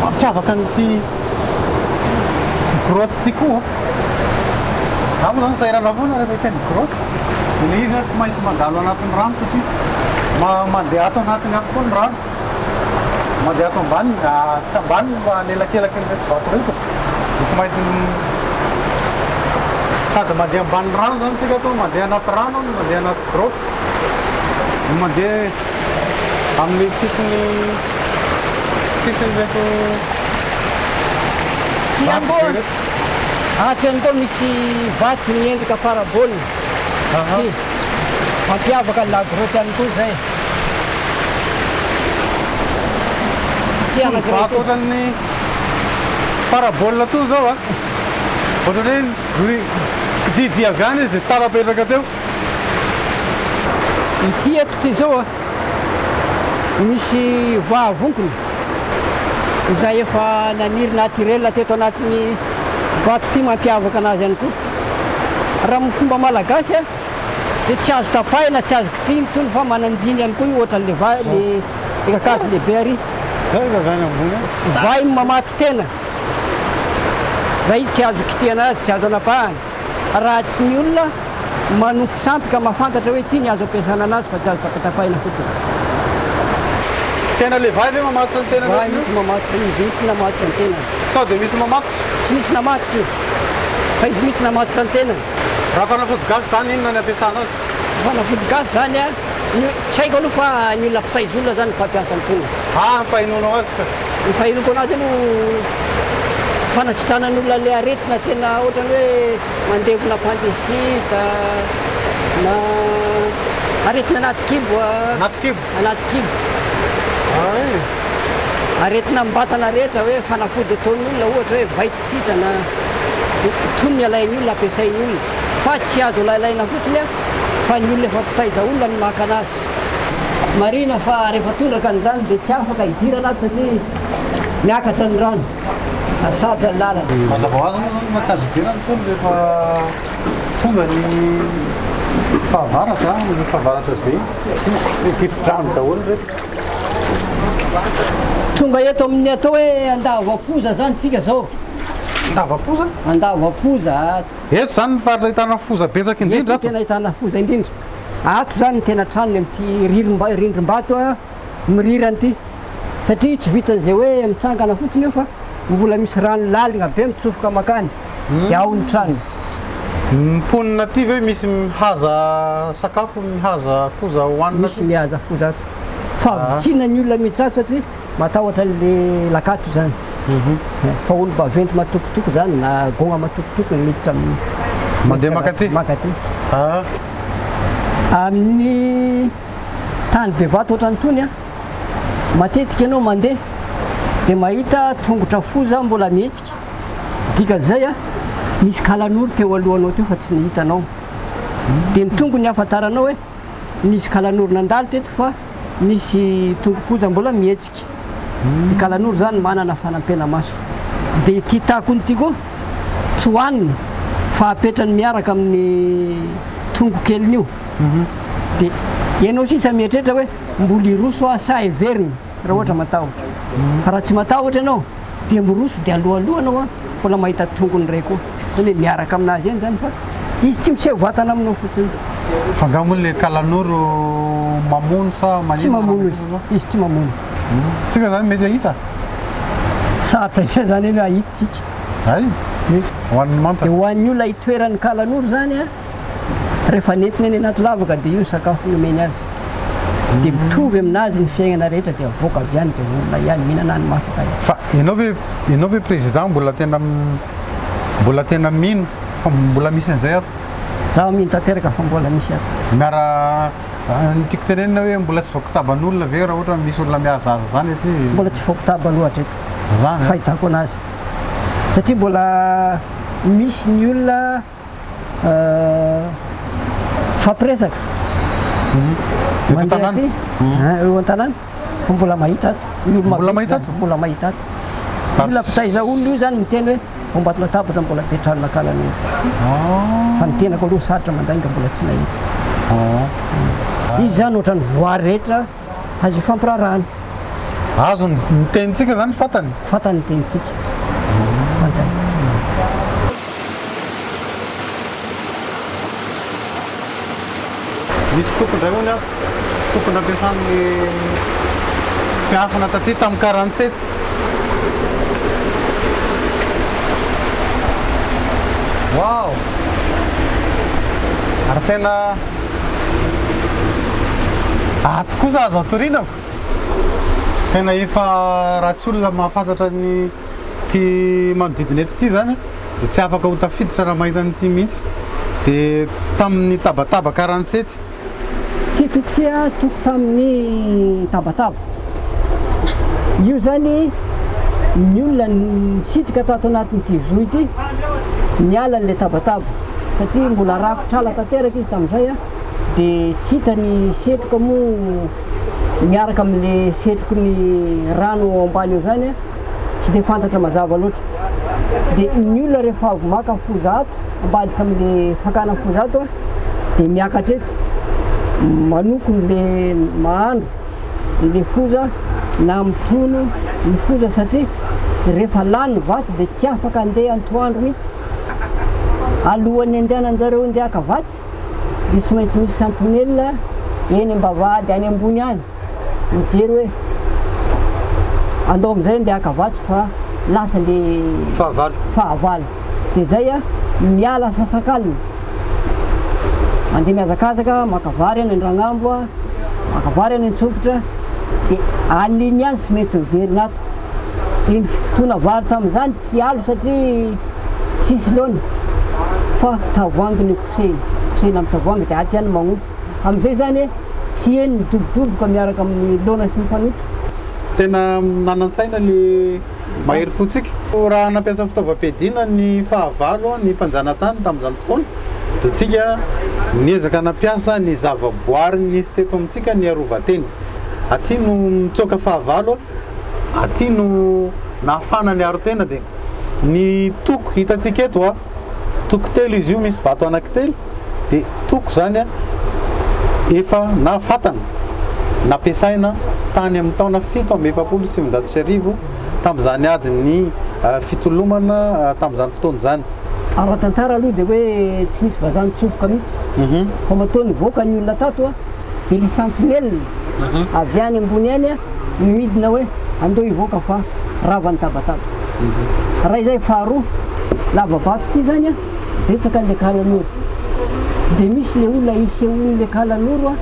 Mampiavaka an'ity grotte ity koa. Za moa zany sahirana foana rehefa hiteny grotte. Dia ilay izy tsy maintsy mandalo anatin'ny rano satria mandeha ato anatiny ato koa ny rano. Mandeha ato ambaniny, tsy ambaniny fa anelakelakin'ireto vato ireto. Dia tsy maintsy sady mandeha ambanin'ny rano zany tsika ato, mandeha anaty rano, mandeha anaty grotte, mandeha amin'ny sisiny sisin'ireto Ty vato be amboa, ireto. ato ihany koa misy vato miendrika parabole. Ty, mampiavaka ny la grotte ihany koa izay. Ty Tony anankiray vato ty. ohatran'ny parabole tony zao a. Ohatran'ny hoe kidihidihy avy any izy dia tafapetraka teo. Ity eto ity zao a, misy vahavonkina izay efa naniry naturel teto anatin'ny vato ity mampiavaka anazy ihany koa. Raha amin'ny fomba malagasy a, dia tsy azo tapahina, tsy azo kitihina itony fa manan-jiny ihany koa io ohatran'ilay va- le kakazo lehibe ary. Zay avy any ambony any. Vay mamato-tena, zay tsy azo kitihana azy, tsy azo anapahana. Raha tsy ny olona manompo sampy ka mahafantatra hoe ity ny azo ampiasana anazy fa tsy azo tapatapahina fotsiny. Tena le vay ve mamatotra ny tenany Vay mihitsy mamatotra, izy mihitsy namatotra ny tenany. Sao dia misy mamatotra? Tsy nisy namatotra io, fa izy mihitsy namatotra ny tenany. Raha fanafody gasy zany inona ny ampiasana azy? Fanafody gasy zany a, ny, tsy haiko aloha fa ny olona mpitaiza olona zany no mpampiasa an'itony. Ah, ny fahenoanao azy ka. Ny fahenoako anazy aloha fanasitranan'olona le aretina tena ohatrany hoe mandevona appendicite na aretina anaty kibo a. Anaty kibo? Anaty kibo. Ay. Aretina am-batana rehetra hoe fanafody ataon'olona ohatra hoe vay tsy sitrana dia itony ny alain'ny olona ampiasain'ny olona fa tsy azo alailaina fotsiny a fa ny olona efa mpitaiza olona no maka anazy. Marihina fa rehefa tondraka ny rano dia tsy afaka hidirana ato satria miakatra ny rano ary sarotra ny lalana. Mazava ho azy moa zany fa tsy azo idirana itony rehefa tonga ny fahavaratra, ny fahavaratra be, dibo-drano daholo ireto. Tonga eto amin'ny atao hoe Andavapoza zany tsika zao. Andavapoza? Andavapoza. Eto zany ny faritra ahitana foza betsaka indrindra ato. Eto tena ahitana foza indrindra. Ato zany ny tena tranony amin'ity ririmba- rindrim-bato mirirana ity. Satria tsy vitan'izay hoe mitsangana fotsiny eo fa mbola misy rano lalina be mitsofoka makany dia ao ny tranony. Ny mponina aty ve misy mihaza sakafo, mihaza foza hohanina aty? Misy mihaza foza ato. Fa vitsiana ny olona miditra ato satria matahotra an'le lakato izany. Fa olo-baventy matokotoko izany na gôgna matokotoko no miditra amin'ny Mandeha mankaty? Mankaty. Amin'ny tany be vato ohatran'itony an, matetika ianao mandeha dia mahita tongotra foza mbola mihetsika, dikan'izay an, nisy kalanoro teo alohanao teo fa tsy nihitanao. Dia ny tongony ahafantaranao hoe nisy kalanoro nandalo teto fa nisy tongo-poza mbola mihetsika. Ny kalanoro izany manana fanampena-maso. Dia ity takony ity koa tsy hohanina fa apetrany miaraka amin'ny tongo-keliny io. Dia ianao sisa mieritreritra hoe mbola hiroso aho sa heverina raha ohatra matahotra. Fa raha tsy matahotra ianao dia miroso dia alohaloha anao an, mbola mahita tongony iray koa. Zany hoe miaraka aminazy eny zany fa izy tsy miseho vatana aminao fotsiny. Fa angaha moa le kalanoro mamono sa maninona? Tsy mamono izy, izy tsy mamono. Tsika zany mety hahita? Sarotra indray zany aloha hahita tsika. Hay? Hoan'ny manta. Dia hoan'ny olona itoeran'ny kalanoro zany an, Rehefa nentiny any anaty lavaka dia io ny sakafo nomeny azy. Dia mitovy aminazy ny fiainana rehetra dia avoaka avy any dia olona ihany mihinana any masaka ihany. Fa ianao ve ianao ve président mbola tena mbola tena mino fa mbola misy an'izay ato? Zaho mino tanteraka fa mbola misy ato. Miara ny tiako tenenina hoe mbola tsy voakitaban'olona ve raha ohatra misy olona mihazahaza zany aty? Mbola tsy voakitaba aloha hatreto. Zany an? Fahitako anazy. Satria mbola misy ny olona Mifampiresaka. Eto Mandeha an-tanàna? aty, eo an-tanàna, fa mbola mahita ato. Ny olona Mbola maventy mahita zany, ato? Mbola mahita ato. Ary Olona mpitaiza olona io zany miteny hoe ao Ambatolatabatra mbola be tranona kalanoro. Fa ny tenako aloha sarotra mandainga mbola tsy nahita. Izy zany ohatran'ny voary rehetra azo ifampiraharahana. Azony ny tenintsika zany fantany? Fantany ny tenintsika. Fantany. Misy toko indray hono ato, toko nampiasan'ny mpiafina taty tamin'ny 47. Wow! Ary tena ato kosa azo atoriana ko. Tena efa raha tsy olona mahafantatra ny ity manodidina eto ity zany dia tsy afaka ho tafiditra raha mahita an'ity mihitsy. Dia tamin'ny tabataba 47. Ity toko ity a, toko tamin'ny tabataba. Io zany ny olona nisitrika tato anatin'ity zohy ity niala an'ilay tabataba satria mbola rakotra ala tanteraka izy tamin'izay a, dia tsy hita ny setroka moa miaraka amin'ilay setroky ny rano ao ambany eo zany a, tsy dia fantatra mazava loatra. Dia ny olona rehefa avy maka foza ato, ambadika amin'ilay fakana foza ato a, dia miakatra eto, manoko an'ilay mahandro ilay foza na mitono ny foza satria rehefa lany ny vatsy dia tsy afaka andeha antoandro mihitsy. Alohan'ny andehanan-jareo andeha haka vatsy dia tsy maintsy misy santinelle eny am-bavahady any ambony any mijery hoe andao amin'izay andeha haka vatsy fa lasa le Fahavalo. fahavalo. Dia zay a, miala sasak'alina, mandeha mihazakazaka maka vary any Andragnambo a, maka vary any Antsompitra, dia alina iny ihany tsy maintsy miverina ato. Dia ny fitotoana vary tamin'izany tsy alo satria tsisy laona fa tavoahangy no kosehina, kosehina amin'ny tavoahangy dia aty ihany magnompo. Amin'izay izany tsy heno midobodoboka miaraka amin'ny laona sy ny fanoto. Tena nanan-tsaina le mahery fontsika. Raha nampiasa fitaovam-piadiana ny fahavalo, ny mpanjanatany tamin'izany fotoana, dia tsika niezaka nampiasa ny zavaboary nisy teto amintsika niarovan-tena. Aty no mitsoaka fahavalo, aty no nahafahana niaro tena dia ny toko hitantsika eto a, toko telo izy io misy vato anankitelo dia toko izany efa na fatana nampiasaina tany amin'ny taona 1947 tamin'izany adin'ny fitolomana tamin'izany fotoana izany. Ara-tantara aloha dia hoe tsy nisy vazaha nitsofoka mihitsy fa matoa nivoaka ny olona tato dia ny sentinelle avy any ambony any no midina hoe andao hivoaka fa rava ny tabataba. Raha izay faharoa, lava-bato ity izany an, betsaka an'ilay kalanoro. Dia misy ilay olona isehoan'ilay kalanoro an,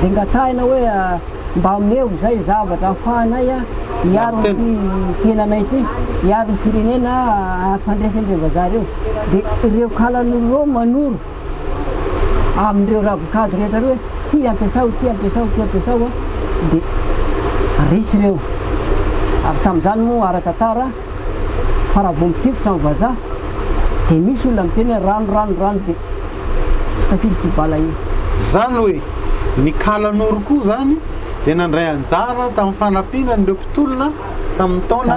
dia angatahina hoe mba omeo izay zavatra ahafahanay hiaro ity tenanay ity, hiaro ny firenena hampandresy an'ireo vazaha ireo. Dia ireo kalanoro ireo manoro. amin'ireo ravin-kazo rehetra ireo hoe ity ampiasao, ity ampiasao, ity ampiasao an, dia resy ireo. Ary tamin'izany moa ara-tantara fa raha vao mitifitra ny vazaha dia misy olona miteny hoe rano, rano, rano dia tsy tafiditra io bala io. Izany hoe ny kalanoro koa izany dia nandray anjara tamin'ny fanampiana an'ireo mpitolona tamin'ny taona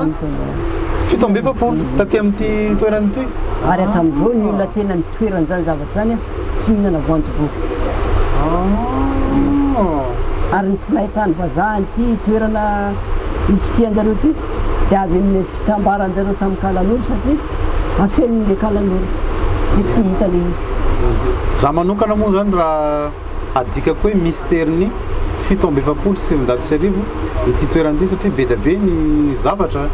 47 taty amin'ity toerana ity. Ary hatramin'izao ny olona tena nitoeran'izany zavatra izany tsy mihinana voanjobory. Ary ny tsy nahitan'ny vazaha an'ity toerana nisitrihan-jareo ity dia avy amin'ny fitambaran-jareo tamin'ny kalanoro satria afenin'ilay kalanoro dia tsy hita ilay izy. Za manokana moa zany raha adikako hoe mystère-ny 1947 ity toerana ity satria be dia be ny zavatra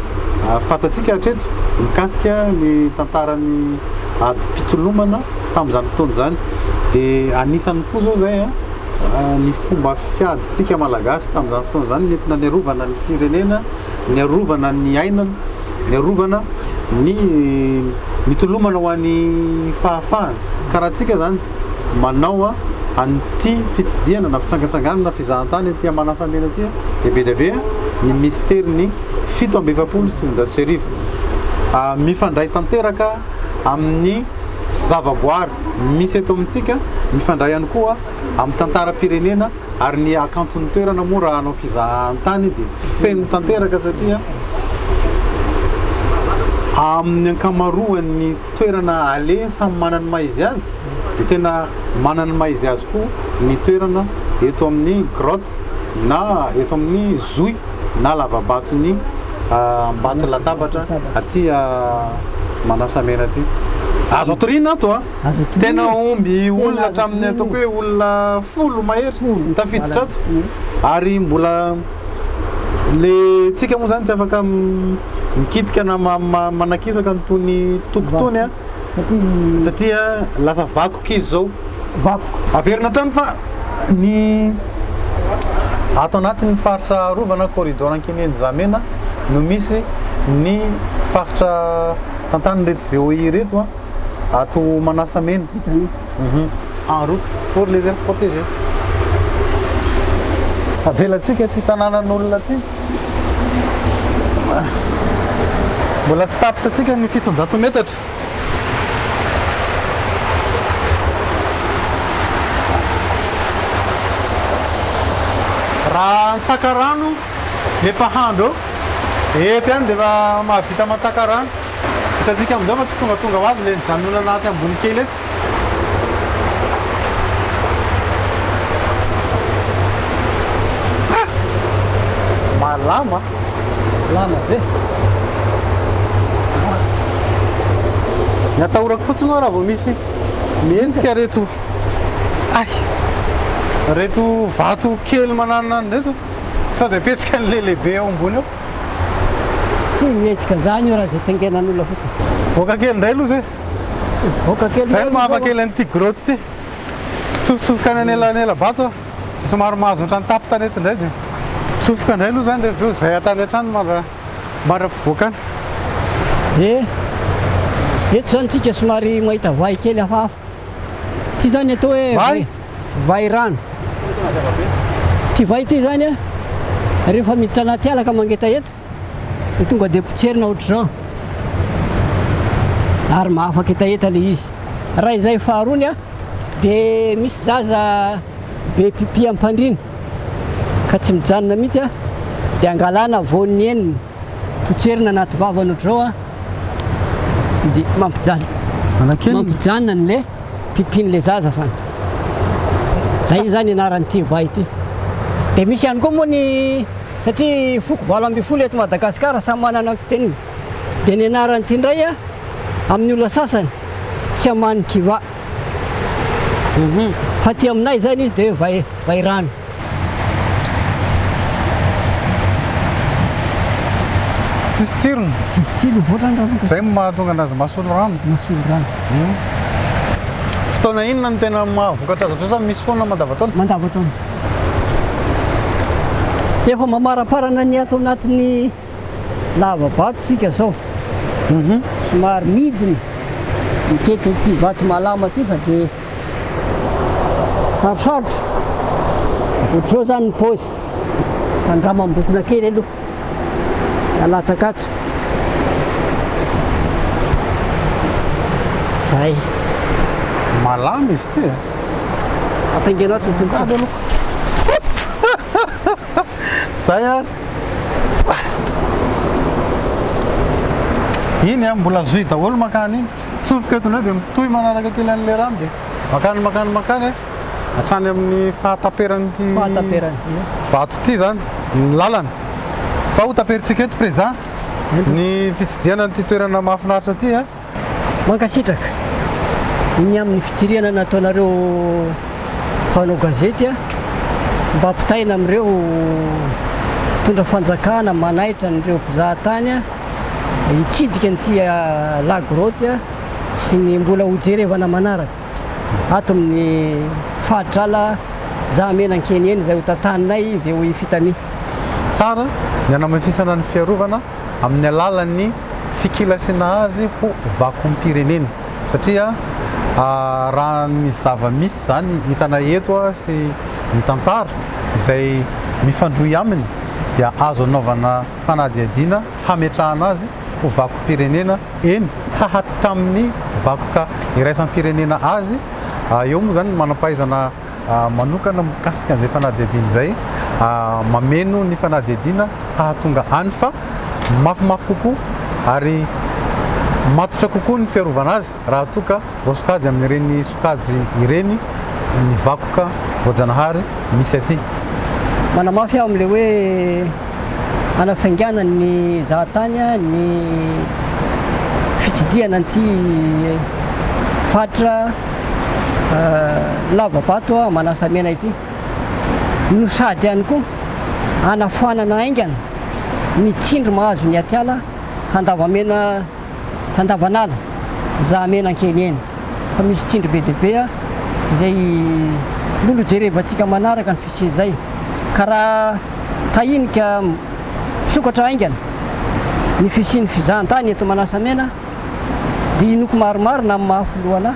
fantatsika hatreto mikasika ny tantaran'ny adim-pitolomana tamin'izany fotoana izany. Dia anisany koa izao izay ny fomba fiadintsika Malagasy tamin'izany fotoana izany nentina niarovana ny firenena, niarovana ny aina, niarovana ny nitolomana ho an'ny fahafahana. Karaha antsika izany manao an'ity fitsidihana na fitsangatsanganana na fizahantany aty Manasamena aty dia be dia be ny misterin'ny 1947. Mifandray tanteraka amin'ny zavaboary misy eto amintsika, mifandray ihany koa amin'ny tantaram-pirenena ary ny hakanton'ny toerana moa raha hanao fizahantany dia feno tanteraka satria amin'ny ankamaroan'ny toerana aleha samy manana ny maha izy azy dia tena manana ny maha izy azy koa ny toerana eto amin'ny grotte na eto amin'ny zohy na lavabaton'ny Ambatolatabatra aty Manasamena aty. Azo atoriana ato a! Tena omby olona hatramin'ny ataoko hoe olona folo mahery tafiditra ato ary mbola le tsika moa zany tsy afaka mikitika na manakisaka an'itony toko itony a satria lasa vakoka izy zao. Vakoka. Averina hatrany fa ny ato anatin'ny faritra arovana corridor Ankininjamena no misy ny faritra tantanin'ireto VOI ireto a. Ato Manasamena. En route pour les aires protégées. Avelantsika ity tanànan'olona ity. Mbola tsy tapitra antsika ny 700 metatra. Raha hantsaka rano le mpahandro eo, eto ihany dia efa mahavita mantsaka rano. Hitantsika amin'izao fa tsy tongatonga ho azy ilay nijanonana atsy ambony kely etsy. Ah! Malama. Malama be. Ny atahorako fotsiny hoa raha vao misy mihetsika reto ay reto vato kely mananonanona reto sao dia apetsika an'ilay lehibe ao ambony eo. Tsy mihetsika zany io raha zay taingenan'olona fotsiny. Voaka kely indray aloha zay. Voaka kely Zay no mahafa kely an'ity grotte ity. Tsofotsofoka any anelanela-bato aho. Dia somary mahazo ohatran'ny tampon-tanety indray dia tsofoka indray aloha zany rehefa avy eo zay hatrany hatrany mandra mandra-pivoaka any. Dia eto zany tsika somary mahita vahy kely hafahafa. Ity zany atao hoe Vay? Vay rano. Ity vay ity zany a, rehefa miditra anaty ala ka mangetaheta dia tonga dia potserina ohatr'izao. Ary mahafaka hetaheta ilay izy. Raha izay faharoany a, dia misy zaza be pipi am-pandriana ka tsy mijanona mihitsy a, dia angalana voan'ny enina, potserina anaty vavany ohatr'izao a, dia mampijaly. Mampijanona an'ilay pipin'ilay zaza zany. Zay zany anaran'ity vay ity. Dia misy ihany koa moa ny satria foko 18 eto Madagasikara samy manana ny fiteniny. Dia ny anaran'ity indray a, amin'ny olona sasany tsy aman'ny kiva. Fa aty aminay zany izy dia vay vay rano. Tsisy tsirony. Tsisy tsirony voatrany rano. Zay no mahatonga anazy mahasolo rano. Mahasolo rano. Fotoana inona no tena mahavokatra azy ohatr'izao sa misy foana mandavataona? Mandavataona. Efa mamaraparana ny ato anatin'ny lava-bato tsika zao. Somary midina mitety ity vato malama ity fa dia Sarosarotra. Ohatr'izao izany ny paozy. Tandramam-bokona kely aloha. Dia alatsaka ato. Zay. Malama izy ity e. Ataingeno ato ny tongotra. Ady aloha. Zay ary. Iny a, mbola zohy daholo mankany iny. Tsofoka eto indray dia mitohy manaraka kely an'ilay rano dia mankany mankany mankany hatrany amin'ny fahataperan'ity Fahataperany, ie. vato ity izany ny lalana. Fa ho taperintsika eto Président ny fitsidihana an'ity toerana mahafinaritra ity a. Mankasitraka ny amin'ny fitsirihana nataonareo mpanao gazety a, mba ampitaina amin'ireo mpitondra fanjakana manaitra an'ireo mpizahatany a. Hitsidika an'ity La Grotte sy ny mbola hojerevana manaraka ato amin'ny faritr'ala Zahamena Ankeniheny izay hotantaninay VOI Fitami. Tsara ny hanamafisana ny fiarovana amin'ny alalan'ny fikilasiana azy ho vakom-pirenena satria raha ny zava-misy izany hitanay eto sy ny tantara izay mifandrohy aminy dia azo anaovana fanadihadiana hametrahana azy ho vakom-pirenena eny. hatramin'ny vakoka iraisam-pirenena azy. Eo moa izany ny manam-pahaizana manokana mikasika an'izay fanadihadiana izay, mameno ny fanadihadiana hahatonga any fa mafimafy kokoa ary matotra kokoa ny fiarovana azy raha toa ka voasokajy amin'ireny sokajy ireny ny vakoka voajanahary misy aty. Manamafy aho amin'ilay hoe hanafaingana ny zahatany ny fitsidihana an'ity faritra lava-bato Manasamena ity no sady ihany koa hanafoanana haingana ny tsindry mahazo ny atiala Andavamena Andavanala, Zahamena Ankeniheny fa misy tsindry be dia be izay mbola ho jerevantsika manaraka ny fisian'izay ka raha tahiny ka misokatra haingana ny fisian'ny fizahantany eto Manasamena dia inoako maromaro na amin'ny maha filoha anah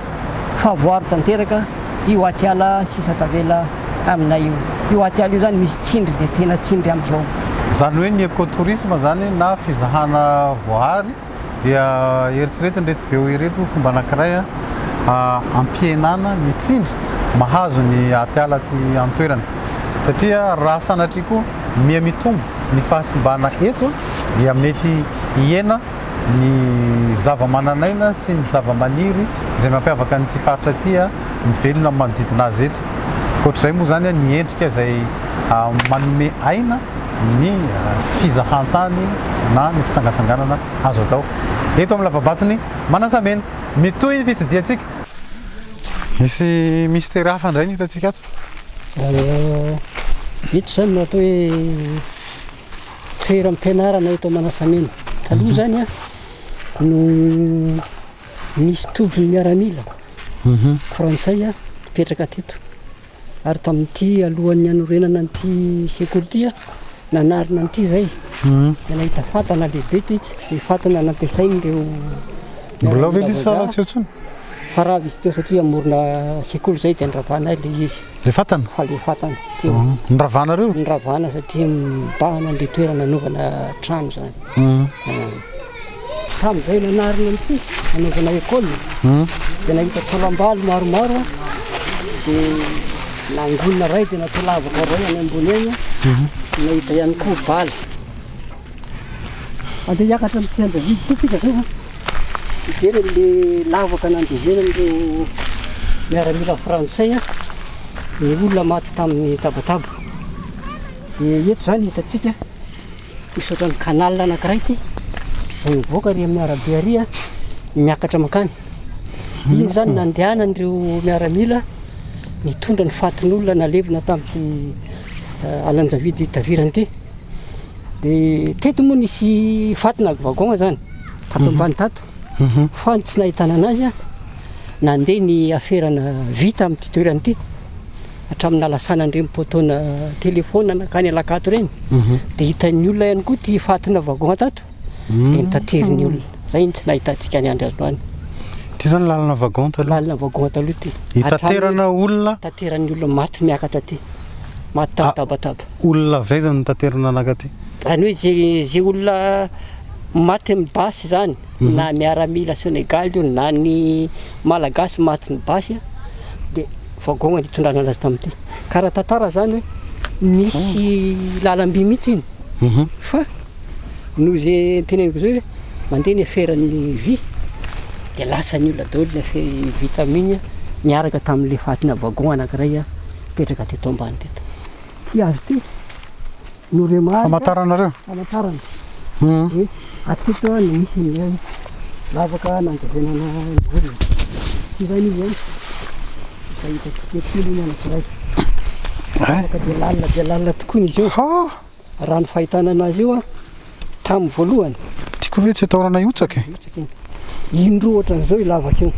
fa voaro tanteraka io atiala sisa tavela aminay io. Io atiala io izany misy tsindry dia tena tsindry amin'izao. Izany hoe ny ecotourisme izany na fizahana voahary dia eritreretin'ireto VO ireto ho fomba anankiray hampihenana ny tsindry mahazo ny atiala aty an-toerana. Satria raha sanatria koa miha mitombo ny fahasimbana eto dia mety hihena ny zava-manan'aina sy ny zava-maniry izay mampiavaka an'ity faritra ity mivelona amin'ny manodidina azy eto. Ankoatr'izay moa izany ny endrika izay manome aina ny fizahantany na ny fitsangatsanganana azo atao eto amin'ny lavabaton'i Manasamena. Mitohy ny fitsidihantsika. Misy mystère hafa indray ny hitantsika ato. Eto izany no atao hoe toeram-pianarana eto Manasamena. Taloha izany no nisy tobin'ny miaramila frantsay nipetraka teto. Ary tamin'ity alohan'ny hanorenana an'ity sekoly ity, nanarina an'ity izay. Dia nahita fatana lehibe tetsy, ny fatana nampiasain'ireo Mbola ao ve ilay izy sa tsy ao intsony? Fa rava izy teo satria hamorona sekoly izay dia noravana ilay izy. Ilay fatana? Fa ilay fatana teo. Noravanareo? Noravana satria mibahana an'ilay toerana nanaovana trano izany. Tamin'izay nanarina an'ity nanaovana école dia nahita taolam-balo maromaro aho dia nangonina iray dia natao lavaka iray any ambony any aho nahita ihany koa bala. Andeha hiakatra amin'ity Andravidy ity tsika zao a. Hijery an'le lavaka nandevenan'ireo miaramila frantsay ny olona maty tamin'ny tabataba. Dia eto izany hitantsika misy ohatran'ny canal anankiray ity izay mivoaka ary amin'ny arabe ary miakatra mankany. Iny izany nandehanan'ireo miaramila nitondra ny fatin'olona nalevina tamin'ity Alanjavidy Tavirana ity. Dia teto moa nisy fatina wagon zany tato ambany tato fa ny tsy nahitana anazy a nandeha ny aferana vita amin'ity toerana ity hatramin'ny nalasana an'ireny poteau-na telefaonina nankany Alakato ireny dia hitan'ny olona ihany koa ity fatina wagon tato dia notaterin'ny olona zay ny tsy nahitantsika ny andro androany. Ity zany lalana wagon taloha? Lalana wagon taloha ity. Hitaterana olona? Hitateran'ny olona maty miakatra aty. Maty tamin'ny tabataba. Olona avy aiza no nitaterana nankaty? Zany hoe ze ze olona maty amin'ny basy zany na miaramila Senegaly io na ny Malagasy matin'ny basy dia wagon nitondrana anazy tamin'ity. Ka raha tantara zany hoe nisy lalam-by mihitsy iny fa noho ze teneniko zay hoe mandeha ny aferan'ny vy dia lasan'ny olona daholo ny afe- vy tamin'iny niaraka tamin'ilay fatina wagon anankiray nipetraka teto ambany teto. Ity hazo ity no remarque. Famantaranareo? Famantarana. Hoe ateto no misy an'ilay lavaka nandevenana ny olona. Ity izany izy an, efa hitantsika ety aloha ny anankiray. Lavaka dia lalina dia lalina tokoa izy io. Raha ny fahitana anazy io an, tamin'ny voalohany. Ity koa ve tsy atahorana hihotsaka e? Hihotsaka iny. Indroa ohatran'izao io lavaka io.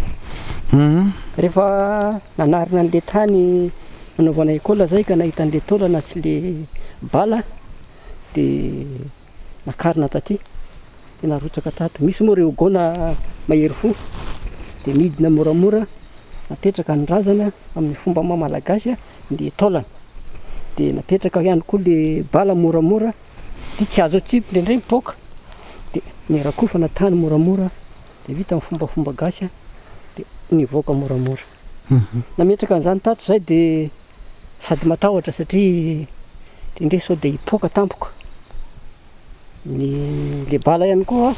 Rehefa nanarina an'ilay tany nanaovana école zay ka nahita an'ilay taolana sy le bala dia nakarina taty dia narotsaka tato. Misy moa ireo gona mahery fo dia midina moramora napetraka ny razana amin'ny fomba maha malagasy ny taolana dia napetraka ihany koa le bala moramora ity tsy azo atsipy indraindray mipoaka dia nirakofana tany moramora. Dia vita ny fombafomba gasy an, dia nivoaka moramora. Nametraka an'izany tato izay dia sady matahotra satria indraindray sao dia hipoaka tampoka. Ny le bala ihany koa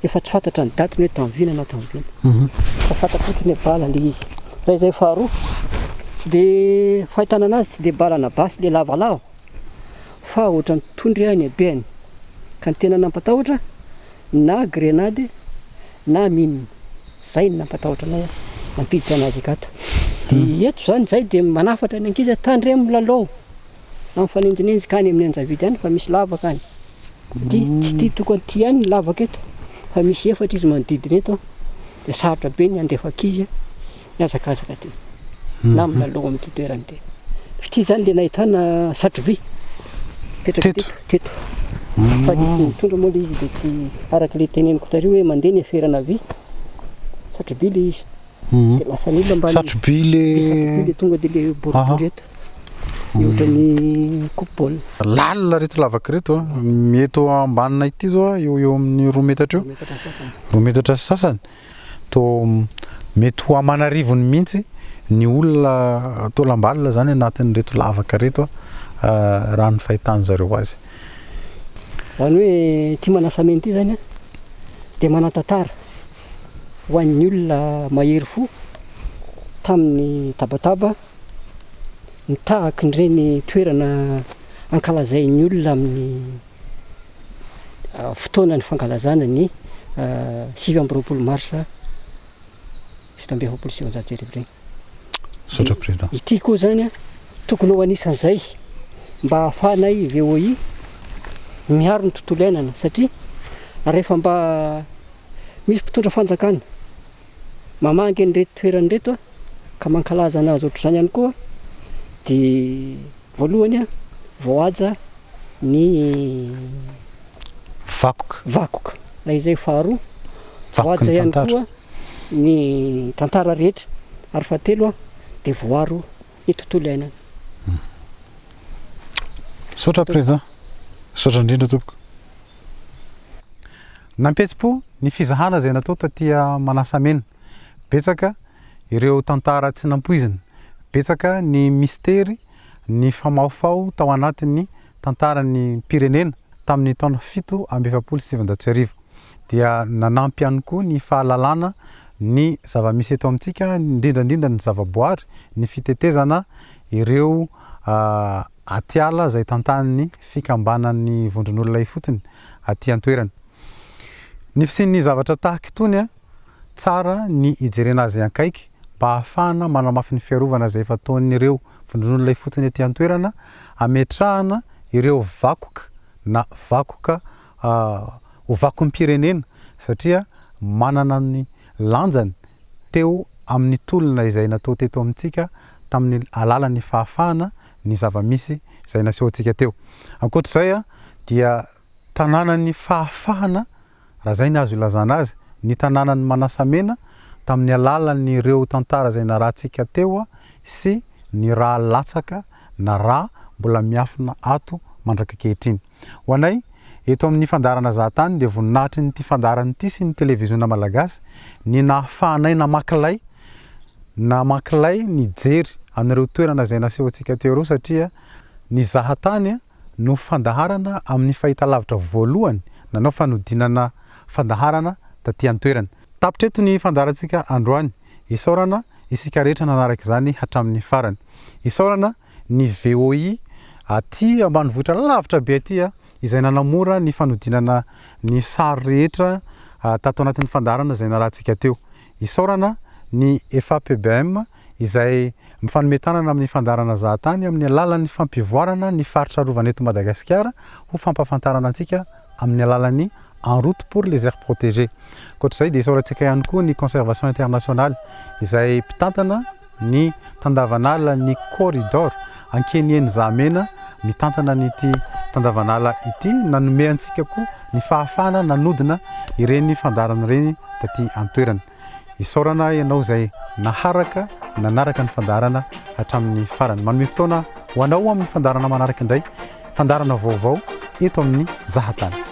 efa tsy fantatra ny datiny hoe tamin'ny vina na tamin'ny vina. Fa fantatra fotsiny hoe bala le izy. Raha izay faharoa, tsy dia fahitana anazy tsy dia balana basy le lavalava fa ohatran'ny tondry ny habehany. Ka ny tena nampatahotra na grenade na mine. Zay no nampatahotra anay nampiditra anazy akato. Dia eto zany zay dia manafatra ny ankizy hoe tandremo milalao. Na mifanenjinenjika any amin'ny anjavidy any fa misy lavaka any. Ity tsy ity tokony ity ihany ny lavaka eto fa misy efatra izy manodidina eto dia sarotra be ny handefa ankizy mihazakazaka aty na milalao amin'ity toerana ity. Ity izany ilay nahitana satroby mipetraka teto teto. Fa ny nitondra moa ilay izy dia tsy araka ilay teneniko tary hoe mandeha ny aferana vy satroby ilay izy. Dia lasa ny olona mba Satroby le satroby le tonga dia le boribory eto. Ny ohatran'ny coupe baolina. Lalina reto lavaka reto a. Eto ambanina ity zao a, eo eo amin'ny roa metatra eo. Roa metatra sy sasany. Roa metatra sy sasany. Toa mety ho aman'arivony mihitsy ny olona taolam-balona zany anatin'ireto lavaka reto a, raha ny fahitan-dry zareo azy. Izany hoe ity Manasamena ity zany a, dia manan-tantara. ho an'ny olona mahery fo tamin'ny tabataba nitahaky ireny toerana ankalazain'ny olona amin'ny fotoanan'ny fankalazana ny 29 marsa 1947 ireny. Misaotra Président. Ity koa zany a, tokony ho anisan'izay mba ahafahanay VOI miaro ny tontolo iainana satria rehefa mba misy mpitondra fanjakana mamangy an'ireto toerana ireto ka mankalaza anazy ohatr'izany ihany koa dia voalohany voahaja ny Vakoka. Vakoka. Raha izay faharoa, Vakoky voahaja ny ihany tantara. koa ny tantara rehetra ary fahatelo dia voaro ny tontolo iainana. Misaotra Président. Misaotra indrindra tompoko. Nampihetsi-po ny fizahana izay natao taty Manasamena. Betsaka ireo tantara tsy nampoizina, betsaka ny mistery nifamahofaho tao anatin'ny tantaran'ny pirenena tamin'ny taona 1947. Dia nanampy ihany koa ny fahalalana ny zava-misy eto amintsika, indrindra indrindra ny zavaboary, ny fitetezana ireo atiala izay tantanin'ny fikambanan'ny vondron'olona ifotony aty an-toerana. Ny fisian'ny zavatra tahaka itony, tsara ny hijerena azy ankaiky mba hahafahana manamafy ny fiarovana izay efa ataon'ireo vondron'olona ifotony aty an-toerana, hametrahana ireo vakoka na vakoka ho vakom-pirenena satria manana ny lanjany teo amin'ny tolona izay natao teto amintsika tamin'ny alalan'ny fahafahana ny zava-misy izay nasehontsika teo. Ankoatr'izay dia tanànan'ny fahafahana, raha izay ny azo ilazana azy, ny tanànan'i Manasamena tamin'ny alalan'ireo tantara izay narahantsika teo sy ny rà latsaka na rà mbola miafina ato mandrak'ankehitriny. Ho anay, eto amin'ny fandaharana Zahatany dia voninahitry ny ity fandaharana ity sy ny televiziona malagasy ny nahafahanay namaky lay namaky lay nijery an'ireo toerana izay nasehontsika teo ireo satria ny Zahatany no fandaharana amin'ny fahitalavitra voalohany nanao fanodinana fandaharana taty an-toerana. Tapitra eto ny fandaharantsika androany. Isaorana isika rehetra nanaraka izany hatramin'ny farany. Isaorana ny VOI aty ambanivohitra lavitra be aty izay nanamora ny fanodinana ny sary rehetra tato anatin'ny fandaharana izay narahantsika teo. Isaorana ny FAPBM izay mifanome tanana amin'ny fandaharana zahatany amin'ny alalan'ny fampivoarana ny faritra arovana eto Madagasikara ho fampahafantarana antsika amin'ny alalan'ny En route pour les aires protégées. Ankoatra izay dia isaorantsika ihany koa ny Conservation Internationale izay mpitantana ny tandavanala ny Corridor Ankeniheny Zahamena mitantana an'ity tandavanala ity nanome antsika koa ny fahafahana nanodina ireny fandaharana ireny taty an-toerana. Isaorana ianao izay naharaka nanaraka ny fandaharana hatramin'ny farany. Manome fotoana ho anao amin'ny fandaharana manaraka indray, fandaharana vaovao eto amin'ny Zahatany.